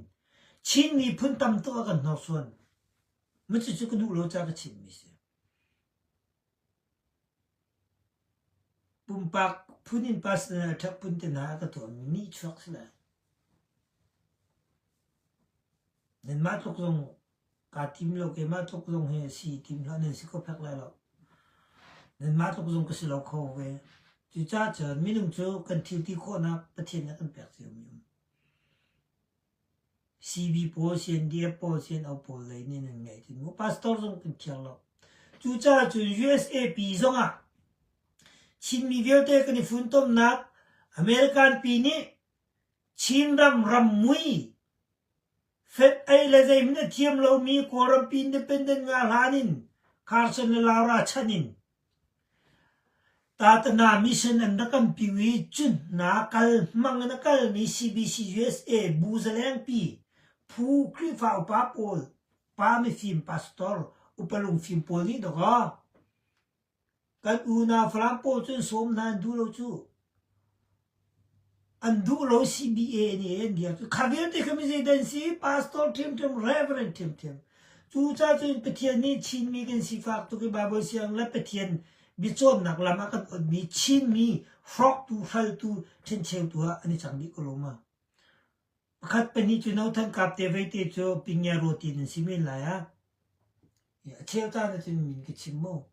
Chin miphun tam tuk a kan hnorsuan. Cucu ka duh lo caah ka chimmi si. Pumpak phun in personal attack phun te hna a ka tuahmi nihchuak si lai. Nanmah tluk zong kaa tim lo, keimah tluk zong hi si tim hlah, nan si kho phek lai lo. Nanmah tluk zong ka si lo kho ve. Cucaah cun minung cu kan thil ti khawhnak Pathian nih a kan pek ciomi um. CB pawl, CNDF pawl, CNO pawl lei nih nan ngeih cun mu pastor zong kan thiang lo. Cucaah cun USAP zongah Chinmi vialte kan i funtomnak American pi nih Chinram ram mui fet ei le zeihmanh a thiam lomi Kawlrampi independent nga hlan in Carson le Laura chan in Tatana mission an rak kan piu i cun hna kal hmang in a kalmi CBC USA bu zalengpi phu Khrihfa upa pawl pa mifim pastor upa lungfim pawl nih dawkaw Kan unau Falam pawl cu an sawm hna an duh lo cu. An duh lo CBA nih an bia cu kha vialte kha mi zeidah an si pastor ṭhiamṭhiam reverend ṭhiamṭhiam. Cucaah cun Pathian nih Chinmi kan sifak tuk i Bible siang le Pathian biacawnnak lam ah kan onmi Chinmi hrawktu hraltu ṭhencheutu ah an i cang dih ko lo ma. Pakhat pahnih cu Nothan Kap te vei te cu Pingyaro ti nan si men lai ah. A cheu caan ahcun min ka chim mu.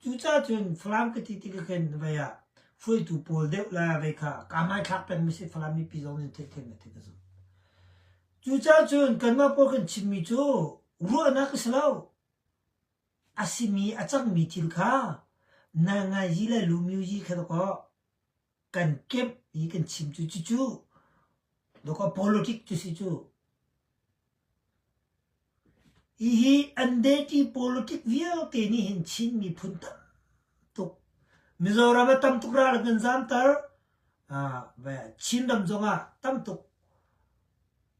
Cucaah cun Falam ka ti tik ah khin vei ah hruaitu pawl deuh le vei kha kaa hmaithlak pengmi si Falam mipi zong nih theihthiam na ti ka zumh. Cucaah cun kanmah pawl kan chimmi cu ruahnak a si lo. A simi a cangmi thil kha nangayi le lumyuyi kha dawkaw kan kemh i kan chim cu cucu dawkaw politic cu si cu. Hihi an deity politic vialte nih hin Chin miphun tam tuk Mizoram ah tam tuk ral an kan zamter. Chinram zongah tam tuk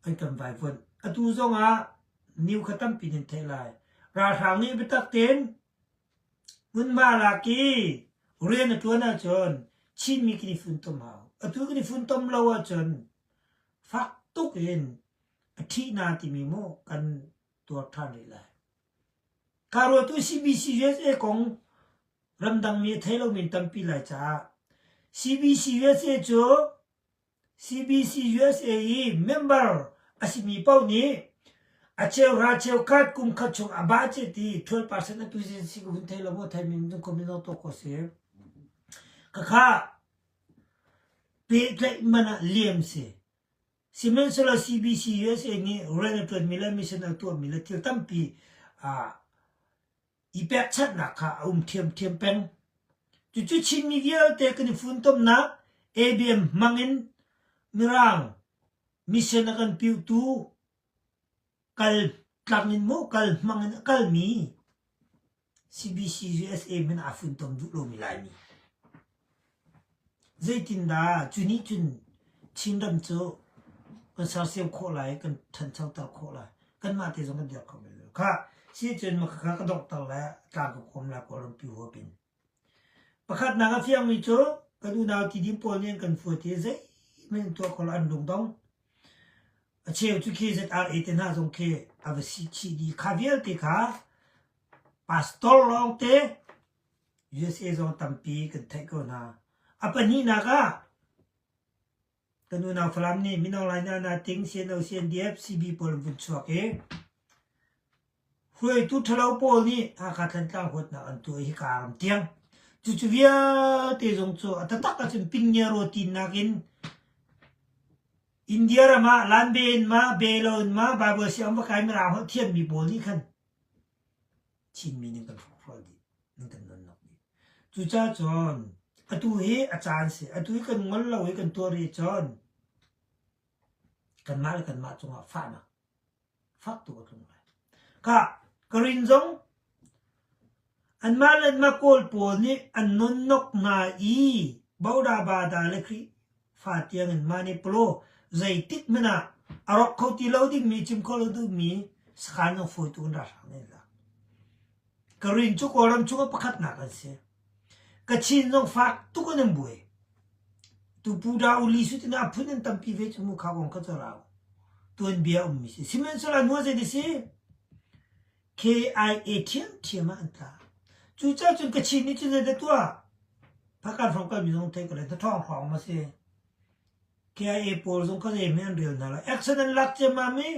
an kan vaivuanh. Atu zongah new kha tampi nan theih lai. Ralhrang nih biatak tein hmunhma lak i rian a ṭuan ahcun Chinmi kan i funtom hau. Atu kan i funtom lo ahcun fak tuk in a ṭhihna timi mu kan tuar ṭhan rih lai. Ka ruatu CBC USA kong ramdang mi a thei lomi an tampi lai caah CBC USA cu CBC USA i member a simi paoh nih a cheuhra cheukhat kum khat chung a budget i 12% atu si ka hun thei lo maw thei min comment to ko si. Khakha pehtlaih man ah liam si. Sihmanhsehlaw CBC USA nih rian a ṭuanmi le mission a tuahmi le thil tampi i pekchanhnak kha a um ṭhiamṭhiam peng. Cucu Chinmi vialte kan i funtomnak ABM hmangin Mirang mission a kan piutu kal tlang in maw kal hmang in a kalmi CBC USA hmanh aa funtom duh lomi Laimi. Zeitindah cu nih cun Chinram cu kan sersiam khawh lai, kan ṭhanchoter khawh lai. Kanmah te zong kan dirh kho bal lo. Khah, si cun makhakha ka donghter le tlang ka kawm lai Kawlram pi huap in. Pakhatnak a fiangmi cu kan unau Tidim pawl nih an kan fuat i zeihmanh an tuah kho lo, an lungdong. A cheu cu khi ZRA te hna zong khi a va si chih dih. Kha vialte kha pastor lawngte USA zong tampi kan theih ko hna. A pahnihnak ah kan unau Falam nih Mino Lai Na Na Ting CNO CNDF CB pawl an vun chuak i hruaitu ṭhalo pawl nih Hakha Thantlang huatnak an tuah i hika ram tiang cucu vialte zong cu a taktak ahcun Pingnero tinnak in India ram ah Lanbe in ma Belo in ma Bible siang va kai Mirang holh thiammi pawl nih khan Chinmi nih kan hrawkhrol dih, nan kan nonnok dih. Cucaah cun atu hi a caan si. Atu hi kan ngol lo i kan tuar i cun kanmah le kanmah cungah fahnak fak tuk a tlung lai. Ka ka rin zong anmah le anmah Kawl pawl nih an nonnok hna i Boda Bada le Khrihfa tiang in mah nih palaw zeitik hmanh ah a rawk kho ti lo dingmi cim kho lo dingmi sakhan zong fawi tuk in ralhrang nih an lak. Ka rin cu Kawlram chungah pakhatnak an si. Kachin zong fak tuk in an buai. Tu Pu Da U Li su tina a phun an tampi ve cu mu kha kong kha cu rau. Tuanbia ummi si. Sihmanhsehlaw a hnu ah zei si? KIA ṭhiamṭhiam ah an tla. Cucaah cun Kachin nih cun zeidah tuah? Phakar hrawng kalmi zong theih ko lai. Hnathawng hrawng ma si? KIA pawl zong kha zei hmeh an rel hna lo. Action an lak ciammam i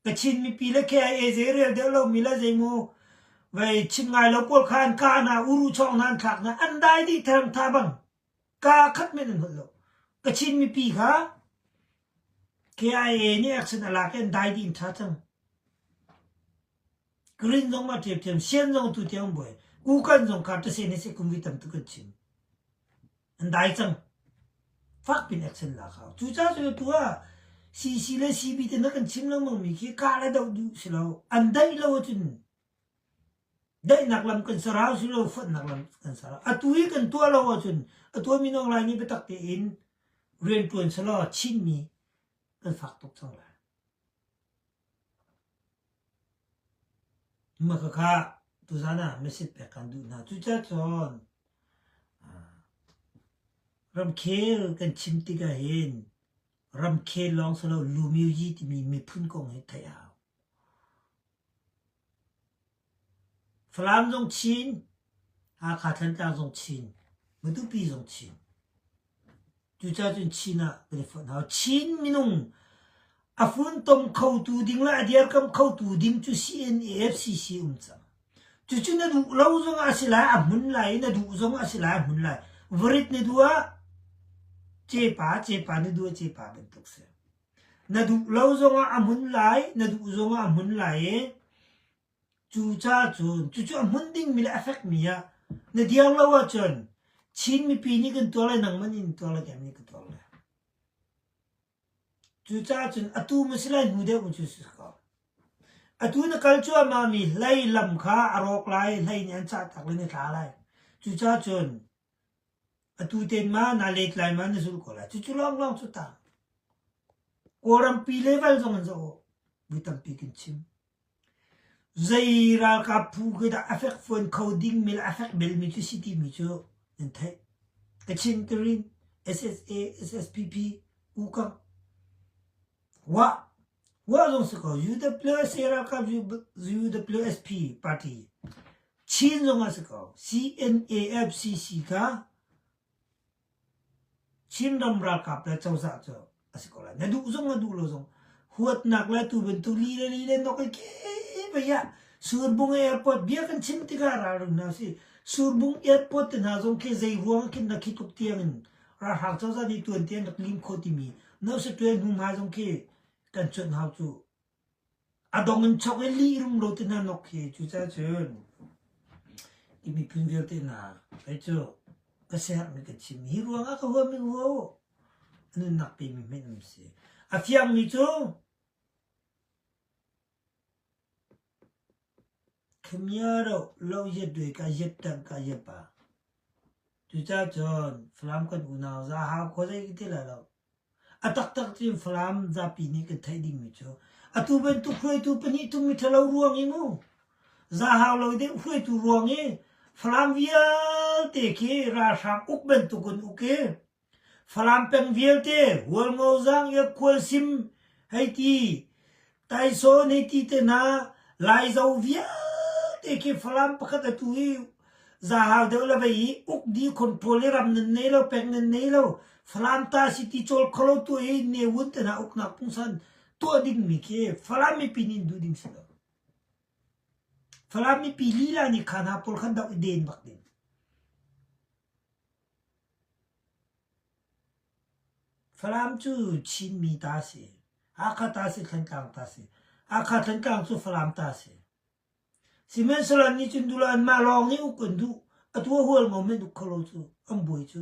Kachin mipi le KIA zei rel deuh lomi le zeimaw vei chim ngai lo pawl kha an kah hna, uru chawng hna an thlak hna, an dai dih therang tha bang. Kaa khat men an holh lo. Kachin mipi kha KIA nih action a lak i an dai dih in ṭha cang. Green zong ma ṭhiamṭhiam, Sian zong tu tiang buai. Kukan zong kha ṭasen hi si kum vi tam tuk an chim. An dai cang. Fak pin action lak hau. Cucaah cu tu ah CC le CB te na kan chim lengmang mi khi kah le doh duh si lo. An daih lo ahcun daihnak lam kan ser hau si lo fonhnak lam kan ser hau. Atu i kan tuah lo ahcun a tuahmi Nawng Lai nih biatak tein rianṭuan selaw Chinmi kan fak tuk cang lai. Mah khakha tuzan ah message pek kan duh hna. Cucaah cun ramkhel kan chim tikah hin ramkhel lawng si lo lumioyi timi miphun kong hi theih a hau. Falam zong Chin, Hakha Thantlang zong Chin, Matupi zong Chin. Cucaah cun Chin ah kan i fonh hau. Chin minung a funtom khotu ding le a dirkamh khotu ding cu CNAFCC um cang. Cucu na duh lo zong ah a si lai, a hmun lai i na duh zong ah a si lai, a hmun lai. Varit na duh ah cepa, cepa na duh ah cepa bantuk si. Na duh lo zongah a hmun lai, na duh zongah a hmun lai i cucaah cun cucu a hmun dingmi le a fekmi ah na dir lo ahcun Chin mipi nih kan tuar lai, nangmah nih na tuar lai, keimah nih ka tuar lai. Cucaah cun atu maw si lai hnu deuh maw cu si ko. Atu na kal cuahmahmi hlei lam kha a rawk lai, hlei nih an cahtak le na tla lai. Cucaah cun Atu ten ma na let lai ma na zulh ko lai. Cucu lawnglawng cu tang. Kawlrampi level zong in zoh vui tampi kan chim. Zei ralkap phu khi dah a fekfuan kho ding mi le a fek belmi cu si timi cu nan theih. Kachin Karin, SSA, SSPP, Ukang, Wah, Wah zong si ko, UWSA ralkap UWSP party, Chin zong a si ko. CNAFCC kha Chinram ralkap le cozah cu a si ko lai. Na duh zong na duh lo zong huatnak le tu bantuk li le li le nok i ke vai ah Surbung airport bia kan chim tikah ralring hna si. Surbung airport te hna zong khi zei ruang khin na khi tuk tiang in ralhrang cozah nih tuan tiang rak lim kho timi no se tuan hnu hmai zong khi kan cuanh hau cu. A dong in chok i lih rumro te hna nok khi cucaah cun i miphun vialte hna kei cu ka siaherhmi ka chim hi ruangah ka huami hua u a nunnak pemi hmenh um si a fiangmi cu Khmia lo yet dui ka yet tang ka yet pa cucaah cun Falam kan unau za hau kho zei ti lai lo A taktak cun Falam zapi nih kan theih dingmi cu atu bantuk hruaitu pahnih thum mi ṭhalo ruang i mu zahau lo deuh hruaitu ruang i Falam vialte khi ralhrang uk bantuk in uk i Falam peng vialte Hualngo Zaangiak Khualsim hei ti Taisawn hei ti te hna Laizo vialte khi Falam pakhat atu i. Zahau deuh le vei i uk di control i ram nan nei lo pek nan nei lo Falam ta si ti cawl kholo tu i Ne Win te hna uknak pungsan tuah ding mi khi Falam mipi nih duh ding si lo. Falam mipi lila nih kha hna pawl khan doh i den bak ding. Falam cu Chinmi ta si. Hakha ta si, Thantlang ta si. Hakha Thantlang cu Falam ta si. Sihmanhsehlaw annih cun duh lo anmah lawng nih uk an duh. Atu a hual ngom an uk kho lo cu an buai cu.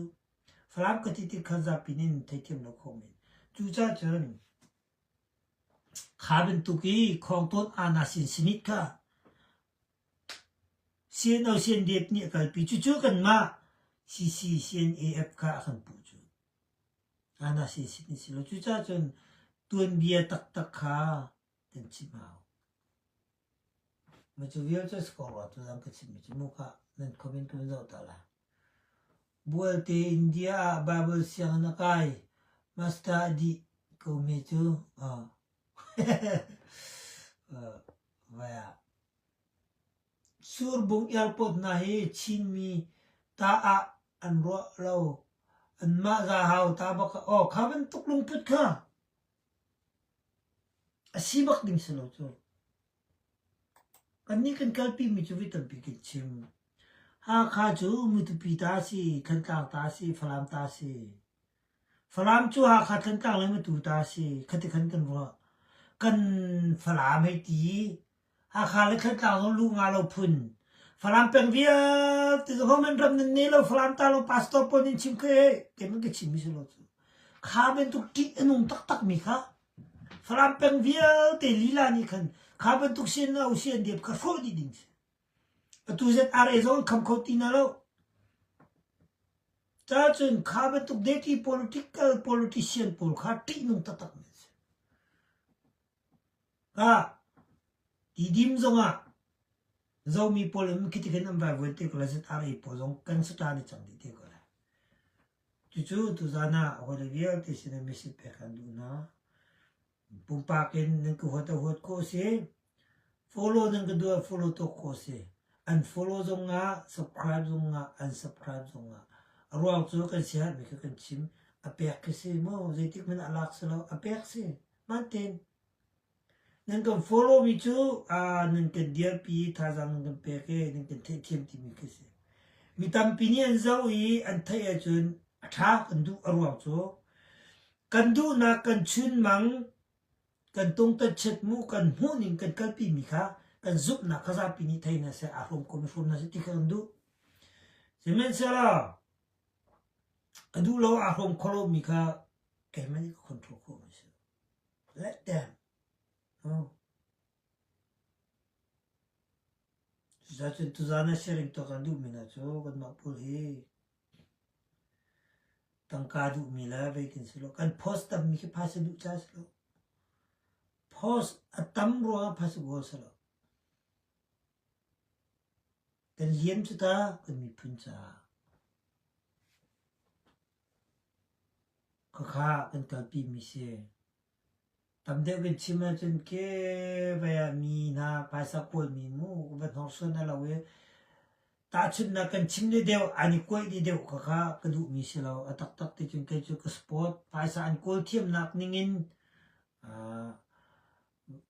Falam ka ti tik khan zapi nih nan theithiam lo kho men. Cucaah cun kha bantuk i khawngtawn aana sin sinit kha CNO CNDF nih a kalpi. Cucu kanmah CC CNAF kha a kan puh cu. Aana sin sinit si lo. Cucaah cun tuanbia taktak kha kan chim hau. Ma cu vial cu a si ko rua tuzan ka chimmi cu mu kha nan comment ka van zoh ta la. Bualte India ah Bible sianginn a kai. Master a dih ko mi cu uh, uh, vai ah. Surbung airport hna hi Chinmi ta ah an ruah lo. Anmah zahau ta bak oh kha bantuk lungput kha A si bak ding si lo cu. Kannih kan kalpimi cu voi tampi kan chim. Hakha cu Matupi ta a si, Thantlang ta a si, Falam ta a si. Falam cu Hakha, Thantlang le Matu ta a si. Khati khan kan ruah. Kan Falam hei ti Hakha le Thantlang zong lu nga lo phun. Falam peng vialte zong homen ram nan nei lo Falam ta lo pastor pawl nin chim khe keimah ka chim mi si lo cu. Kha bantuk ṭih a nung taktak mi kha Falam peng vialte lila nih khan kha bantuk sian au sian dep kha hrawh dih ding si. Atu zet RA zong an kham kho ti na lo. Ca cun kha bantuk dirty political politician pawl kha ṭih nung taktak mi si. Ah, Tidim zongah Zomi pawl in khi tikhin an vaivuan te ko lai ZRA pawl zong kan sata ni cang dih te ko lai. Cucu tuzan ah hawile vialte sin ah message pek kan duh hna. Pumpak in nan ka huat a huat khawh si. Follow nan ka duh ah follow tuk khawh si. Unfollow zong ah, subscribe zong ah, unsubscribe zong ah. A ruang cu kan siaherhmi kha kan chim. A pek khi si maw? Zeitik hmanh ah lak si lo. A pek si. Hmantein nan kan follow mi cu nan kan dirpi i thazaang nan kan pek i nan kan theihthiam timi khi si. Mi tampi nih an zoh i an theih ahcun a ṭha kan duh a ruang cu kan duhnak kan chunmang kan tungtatchiat mu kan hmuhning kan kalpi mi kha kan zumhnak kha zapi nih thei hna seh aa hrawm ko mi hrawm hna seh ti kha kan duh. Sihmanhsehlaw a duh lo aa hrawm kho lomi kha keimah nih ka control khawhmi a si. Let them. Oh. Cucaah tuzaan ah sharing tuah kan duhmi hna cu kanmah pawl hi tangka duhmi le veitin si lo. Kan post tammi khi phaisa duh ca si lo. Post a tam ruangah phaisa kawl si lo. Kan liam cu ta kan miphun caah. Khakha kan kalpimi si. Tam deuh kan chim ahcun ke vai ah mi hna phaisa kawlmi mu va hnorsuan a lo i tahchunhnak kan chim le deuh an i kuaih dih deuh khakha ka duhmi si lo. A taktak ti cun kei cu ka sport phaisa an kawl thiamnak ningin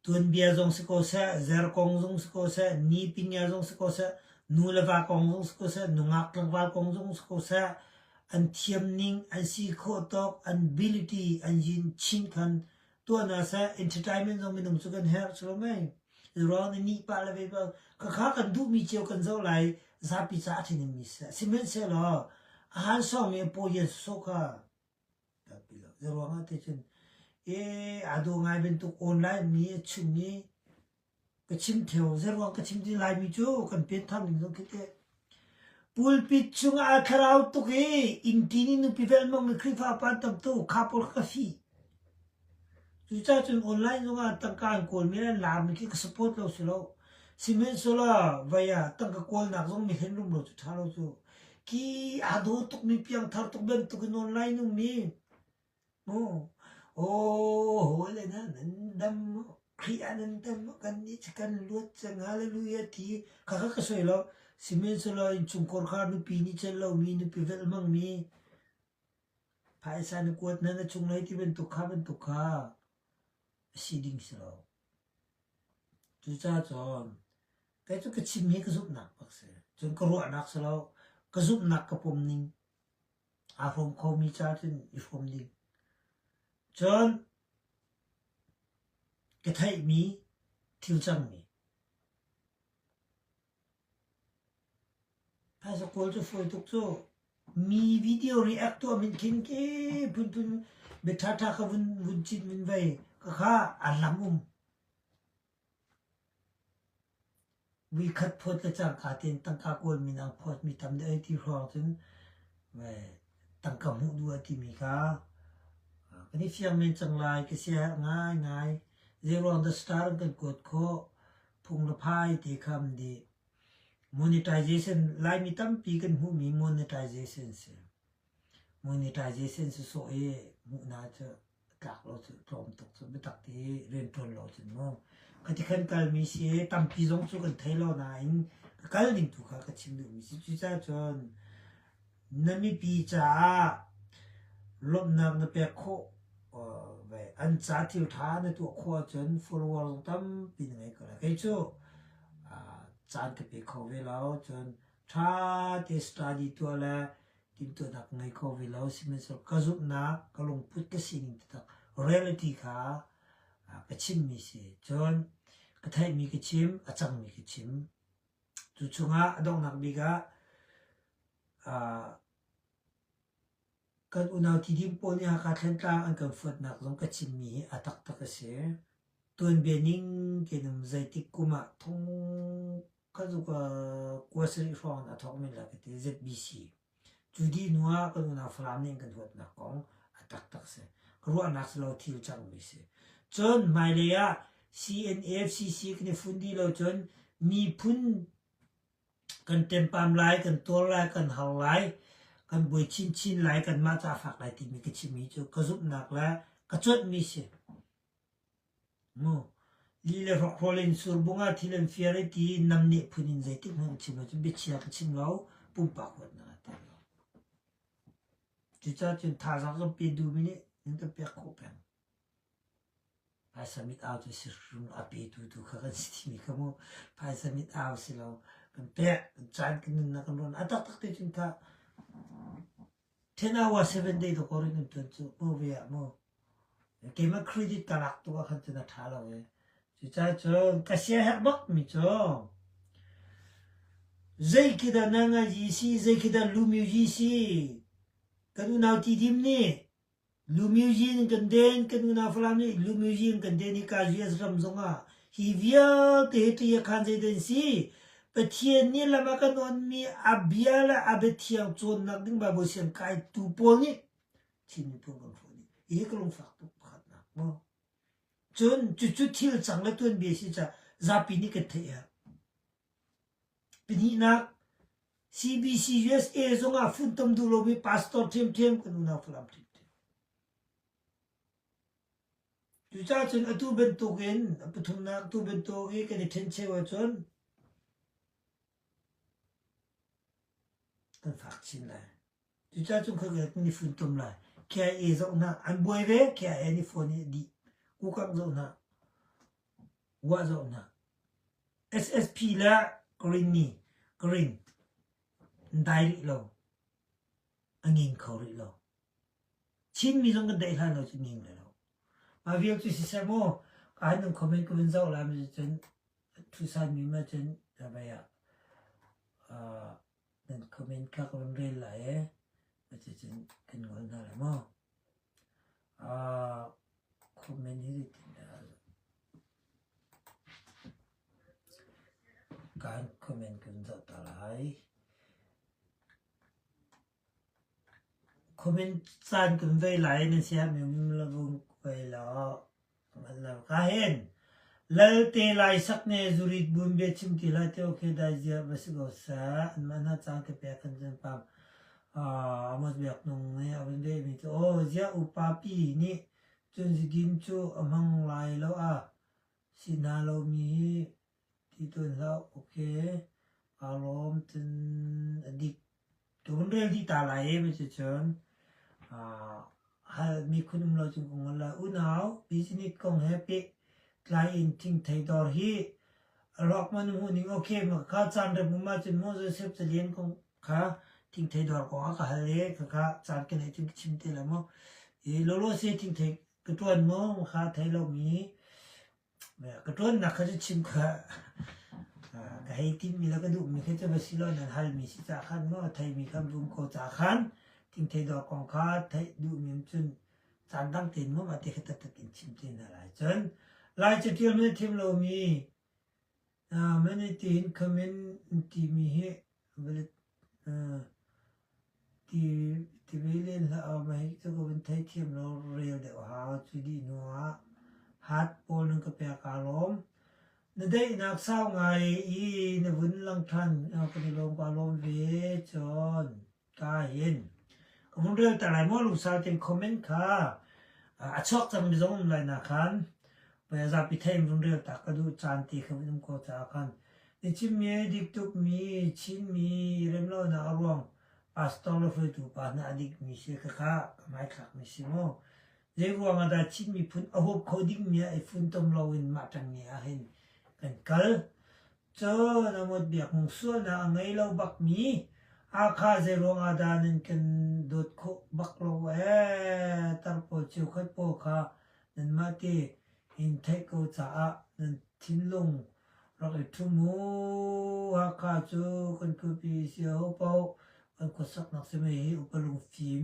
Tuanbia zong si ko seh, zer kong zong si ko seh, ni pinya zong si ko seh, nu le va kong zong si ko seh, nungak tlangval kong zong si ko seh, an thiam ning, an si khawh tawk, an ability, an yin chin khan tuah hna seh, entertainment zong minung cu kan herh cu lo mei. Ruang na nih pah le ve pa, khakha kan duhmi cio kan zoh lai, zapi ca a ṭhahnemmi seh. Sihmanhsehlaw, a han sawngmi a paw hian sawh kha, Zeiruang ah ti cun ee aa dawh ngai bantuk online mi a chim i ka chim theo zeiruang ka chim ti Laimi cu kan pianthar ning zong khi teh. Pulpit chungah aa thlarau tuk i innṭin in nupi velhmang mi Khrihfa pa an tam tuk kha pawl kha ka fih. Cucaah cun online zongah tangka an kawlmi le an laarmi khi ka support lo si lo. Sihmanhsehlaw vai ah tangka kawlnak zong mi hlen rumro cu ṭha lo cu. Khi aa daw tukmi piangthar tuk bantukin online ummi mu aw hawile hna nan dam maw Khrih ah nan dam maw kannih cu kan luat cang hallelujah ti kha kha ka soi lo. Sihmanhsehlaw innchungkhar kha nupi nih celh lomi, nupi velh hmangmi, phaisa na kuat hna na chunglei ti bantuk kha bantuk kha a si ding si lo. Cucaah cun kei cu ka chim hi ka zumhnak bak si. Cun ka ruahnak si lo, ka zumhnak ka pom ning. Aa hrawm khomi ca cun i hrawm ding. Cun ka theihmi thil cangmi. Phaisa kawl cu fawi tuk cu. Mi video react tuah min khin ke phunphun bia ṭhaṭha kha vun vun cit vun vei ka kha an lam um. Vuikhat phawt le cangka tein tangka kawlmi nang phawtmi tam deuh ai ti hrawng cun tangka hmuh duh a timi kha kan i fiang men cang lai ka siaherh ngaingai. Zeiruang dah star an kan kuat khawh? Phung le phai ti kha an dih. Monetization Laimi tampi kan hmuhmi monetization si. Monetization sawsawh i hmuhnak cu tlak lo cu tlawm tuk cu biatak ti rianṭuan lo cun mu. Khati khan kalmi si tampi zong cu kan thei lo nain ka kal ding tu kha ka chim duhmi si. Cucaah cun na mipi caah lawmhnak na pek khawh an ca thil ṭha na tuah khawh ahcun follower zong tampi na ngei ko lai. Kei cu caan ka pe kho ve lo cun ṭha te study tuah le timhtuahnak ngei kho ve lo sihmanhsehlaw ka zumhnak ka lungput ka sining taktak reality kha ka chimmi si cun ka theihmi ka chim a cangmi ka chim cu chungah a donghnak bik ah kan unau Tidim pawl nih Hakha Thlantlang an kan fuatnak zong ka chimmi hi a taktak a si. Tuanbia ning tein um zeitik kum ah thong kha cu kua sarih hrawng in a thawk men lai ka ti ZBC. Cu dih hnu ah kan unau Falam nih an kan huatnak kong a taktak si. Ka ruahnak si lo thil cangmi si. Cun hmailei ah CNAFCC kan i fun dih lo cun miphun kan tempam lai, kan tuar lai, kan har lai, kan buai chinchin lai, kanmah ca fak lai timi ka chimmi cu ka zumhnak le ka cuanhmi si. Mu. Li le hrokhrawl in surbung ah thil an fiar i ti namneh phun in zeitik hmanh an chim lo cun biachia ka chim lo, pumpak huatnak a tel lo. Cucaah cun thazaang kan pe duhmi nih nan kan pek khawh peng. Phaisa mit au cu si hrim a petu tu kha kan si timi kha mu phaisa mit au si lo kan pek kan caan kan nunnak kan ruan a taktak te cun tha 10 hour 7 day to korin kan tuan cu mu ve ah mu keimah credit ka lak tuk ah khan cun a ṭha lo e cucaah cun ka siaherh bak mi cu zei khi dah na ngaji si zei khi dah lumyu ji si kan unau tidim nih Lumyuzin kan den, kan unau Falam nih Lumyuzin kan den i Kazias ram zongah hi vialte hi ṭi a khan zeidah si? Pathian nih lam a kan onmi a bia le a biathiang cawnnak ding Baibal siang kaitu pawl nih Chin miphun kan hrawh dih. Hihi ka lungfak tuk pakhatnak maw? Cun cucu thil cang le tuanbia si caah zapi nih kan theih a Pahnihnak, CBC USA zongah funtom duh lomi pastor ṭhiamṭhiam kan unau Falam ṭhiamṭhiam. Cucaah cun atu bantukin a pathumnak atu bantuk i kan i ṭhencheu ahcun kan fak chin lai. Cucaah cun khoi kan i funtom lai. KIA zoh hna an buai ve, KIA nih phone i dih. Kukak zoh hna, Wah zoh hna. SSP le Green nih Green an dai rih lo. A nging kho rih lo. Chinmi zong kan daih hlan lo cu nging lai lo. Mah vial cu siseh maw ka han nan comment ka vun zoh lai ma cun thusan mi ma cun vai ah nan comment kha ka vun rel lai e. Cucun kan ngol hna lai maw. Comment hi zeitindah kan comment kan zoh ta lai. Comment caan kan vei lai nan siah mi um la vung vei law ka hen Lalte lai sak ne zurit bun bia chim ti hlah te okay dai zia va si ko sa an mah hna caan ka pek kan cun pam Amos Biak Nung nih a vun lehmi cu aw ziah upa pi nih cun zidin cu a hmang lai lo a si hna lomi hi ti tawn hlah okay. Kaa lawm cun a dik. Ka vun rel dih ta lai i cucun hal mikhun um lo cun ka ngol lai. Unau, business kong he pehtlai in thingthei dawr hi a rawk man hmuh ning okay ma kha caan rem um ahcun maw Joseph Calian kong kha thingthei dawr kong a ka hal i khakha caan ka neih cun ka chim te lai mu. I lawlaw se thingthei ka ṭuan maw kha thei lomi Ka ṭuannak kha cu chim kha ka hei timhmi le ka duhmi kha cu va si lo nan halmi si caah khan maw theimi kha vum ko caah khan thingthei dawr kong kha theih duhmi um cun caan dang tein maw mah ti kha taktak in chim te hna lai. Cun Lai caṭial na thiam lomi mani tiin comment timi hi Ti ve len hlah aw mah hi cu ka vun theithiam lo rel deuh hau. Cu dih hnu ah hat pawl nan ka pek aa lawm. Na daihnak sau ngai i na vun lang ṭhan kan i lawm kaa lawm ve cun ka hin. Ka vun rel ta lai maw lungsau tein comment kha a chuak cangmi zong um lai na khan. Zapi thei in vun rel ta ka duh caan ti kha vun um ko caah khan Na chimmi a dik tukmi Chinmi remlonak a ruang pastor le hruaitu pa hna a dikmi si khakha ka hmaithlakmi si mu. Zei ruang ah dah Chin miphun a huap kho dingmi ah i funtom loin mah ṭangnge ah hin kan kal. Cun a ngawt biak hmung sualnak a ngei lo bakmi Hakha zei ruang ah dah nan kan dawt khawh bak lo ee tar pawl cheukhat pawl kha nanmah te in theih ko caah nan thinlung Rak i ṭhum u. Hakha cu kan khuapi si ahopaoh kan khuasaknak si mei hi upa lungfim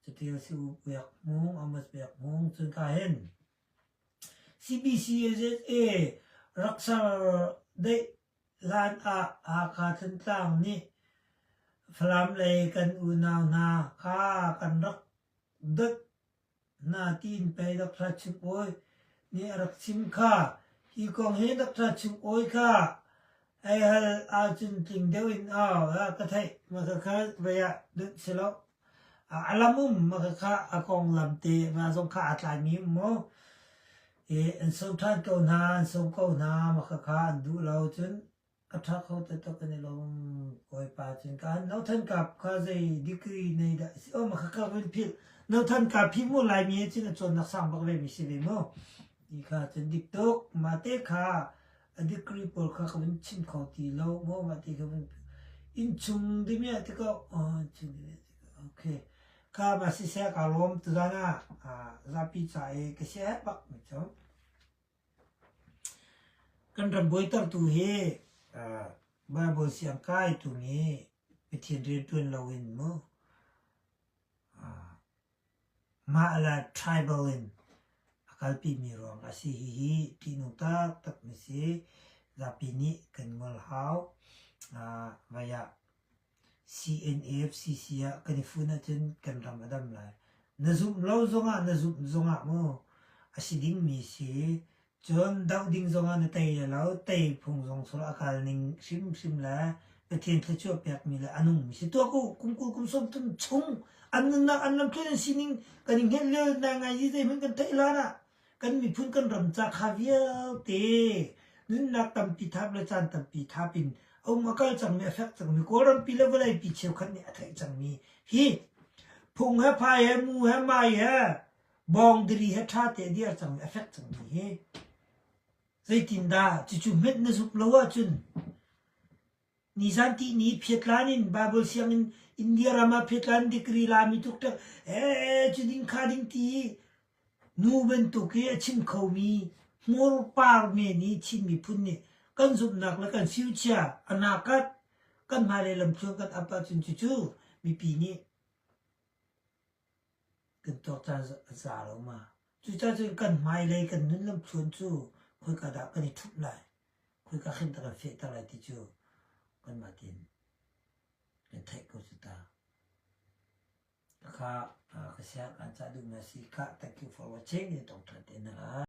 catial si U Biak Hmung, Amos Biak Hmung cun ka hin. CBCUSA rak ser deih hlan ah Hakha Thantlang nih Falam lei kan unau hna kha kan rak dawt hna tiin pei Dr. Chim Awi nih a rak chim kha. Hi kong hi Dr. Chim Awi kha ei hal ahcun tling deuh in au ka theih. Maka vei ah dunh si lo. A lam um maka kha a konglam te ma zong kha aa tlaimi um mu. I an som ṭhan ko hna, an som ko hna, maka kha an duh lo cun A ṭha kho taktak kan i lawm. Kawipa cun ka han Nothan Kap kha zei degree nei dah si oh ma kha vun philh Nothan Kap hi mu Laimi he cun a cawnnak sang bak ve mi si ve mu. Ti kha cun dik tuk mah te kha a degree pawl kha ka vun chim kho ti lo mu mah te kha vun innchung dimi ah ti ko oh innchung dimi okay kha ma siseh ka lawm tuzan ah zapi ca i ka sia bak mi cu Kan ram buaitertu hi Baibal siangkai tung i Pathian rianṭuan loin mu mah le tribal in a kalpimi ruang a si. Hihi ṭihnung taktakmi si. Zapi nih kan ngol hau. Vai ah CNAFCC ah kan i fun ahcun kan ram a dam lai. Na zumh lo zongah na zumh zongah mu a si dingmi si. Cun doh ding zongah na tei lai lo, tei phung zong sur a kal ning hrimhrim le Pathian thluachuah pekmi le a nungmi si. Tuah ko kum 20 kum 30 chung an nunnak an lamthluan an sining kan i hngelh lio nai ngai hi zeihmanh kan theih lan ah Kan miphun kan ram ca kha vialte nunnak tampi thap le caan tampi thap in a um a kal cangmi a fek cangmi Kawlrampi le vawleipi cheukhat nih a theih cangmi hi phung he phai he mu he mai he bawngdiri he ṭha te a dir cangmi a fek cangmi hi zeitindah cucu hmet na zumh lo ahcun Nizan tihni phiatlan in Bible sianginn India ram ah phiatlan degree lami tuk ṭek ee cu ding kha ding ti i nu bantuk i a chim khomi hmur par men i Chin miphun nih kan zumhnak le kan future a nakat kan hmailei lamthluan kan ap ahcun cucu mipi nih kan tuak caan a za lo ma. Cucaah cun kan hmailei kan nun lamthluan cu khoika dah kan i ṭhumh lai? Khoika khin dah kan fehter lai ti cu kanmah tein kan theih ko cu ta. Khakha ka siang an cah duhmi a si. Khah, thank you for watching. Ni tong ṭhan te hna lai.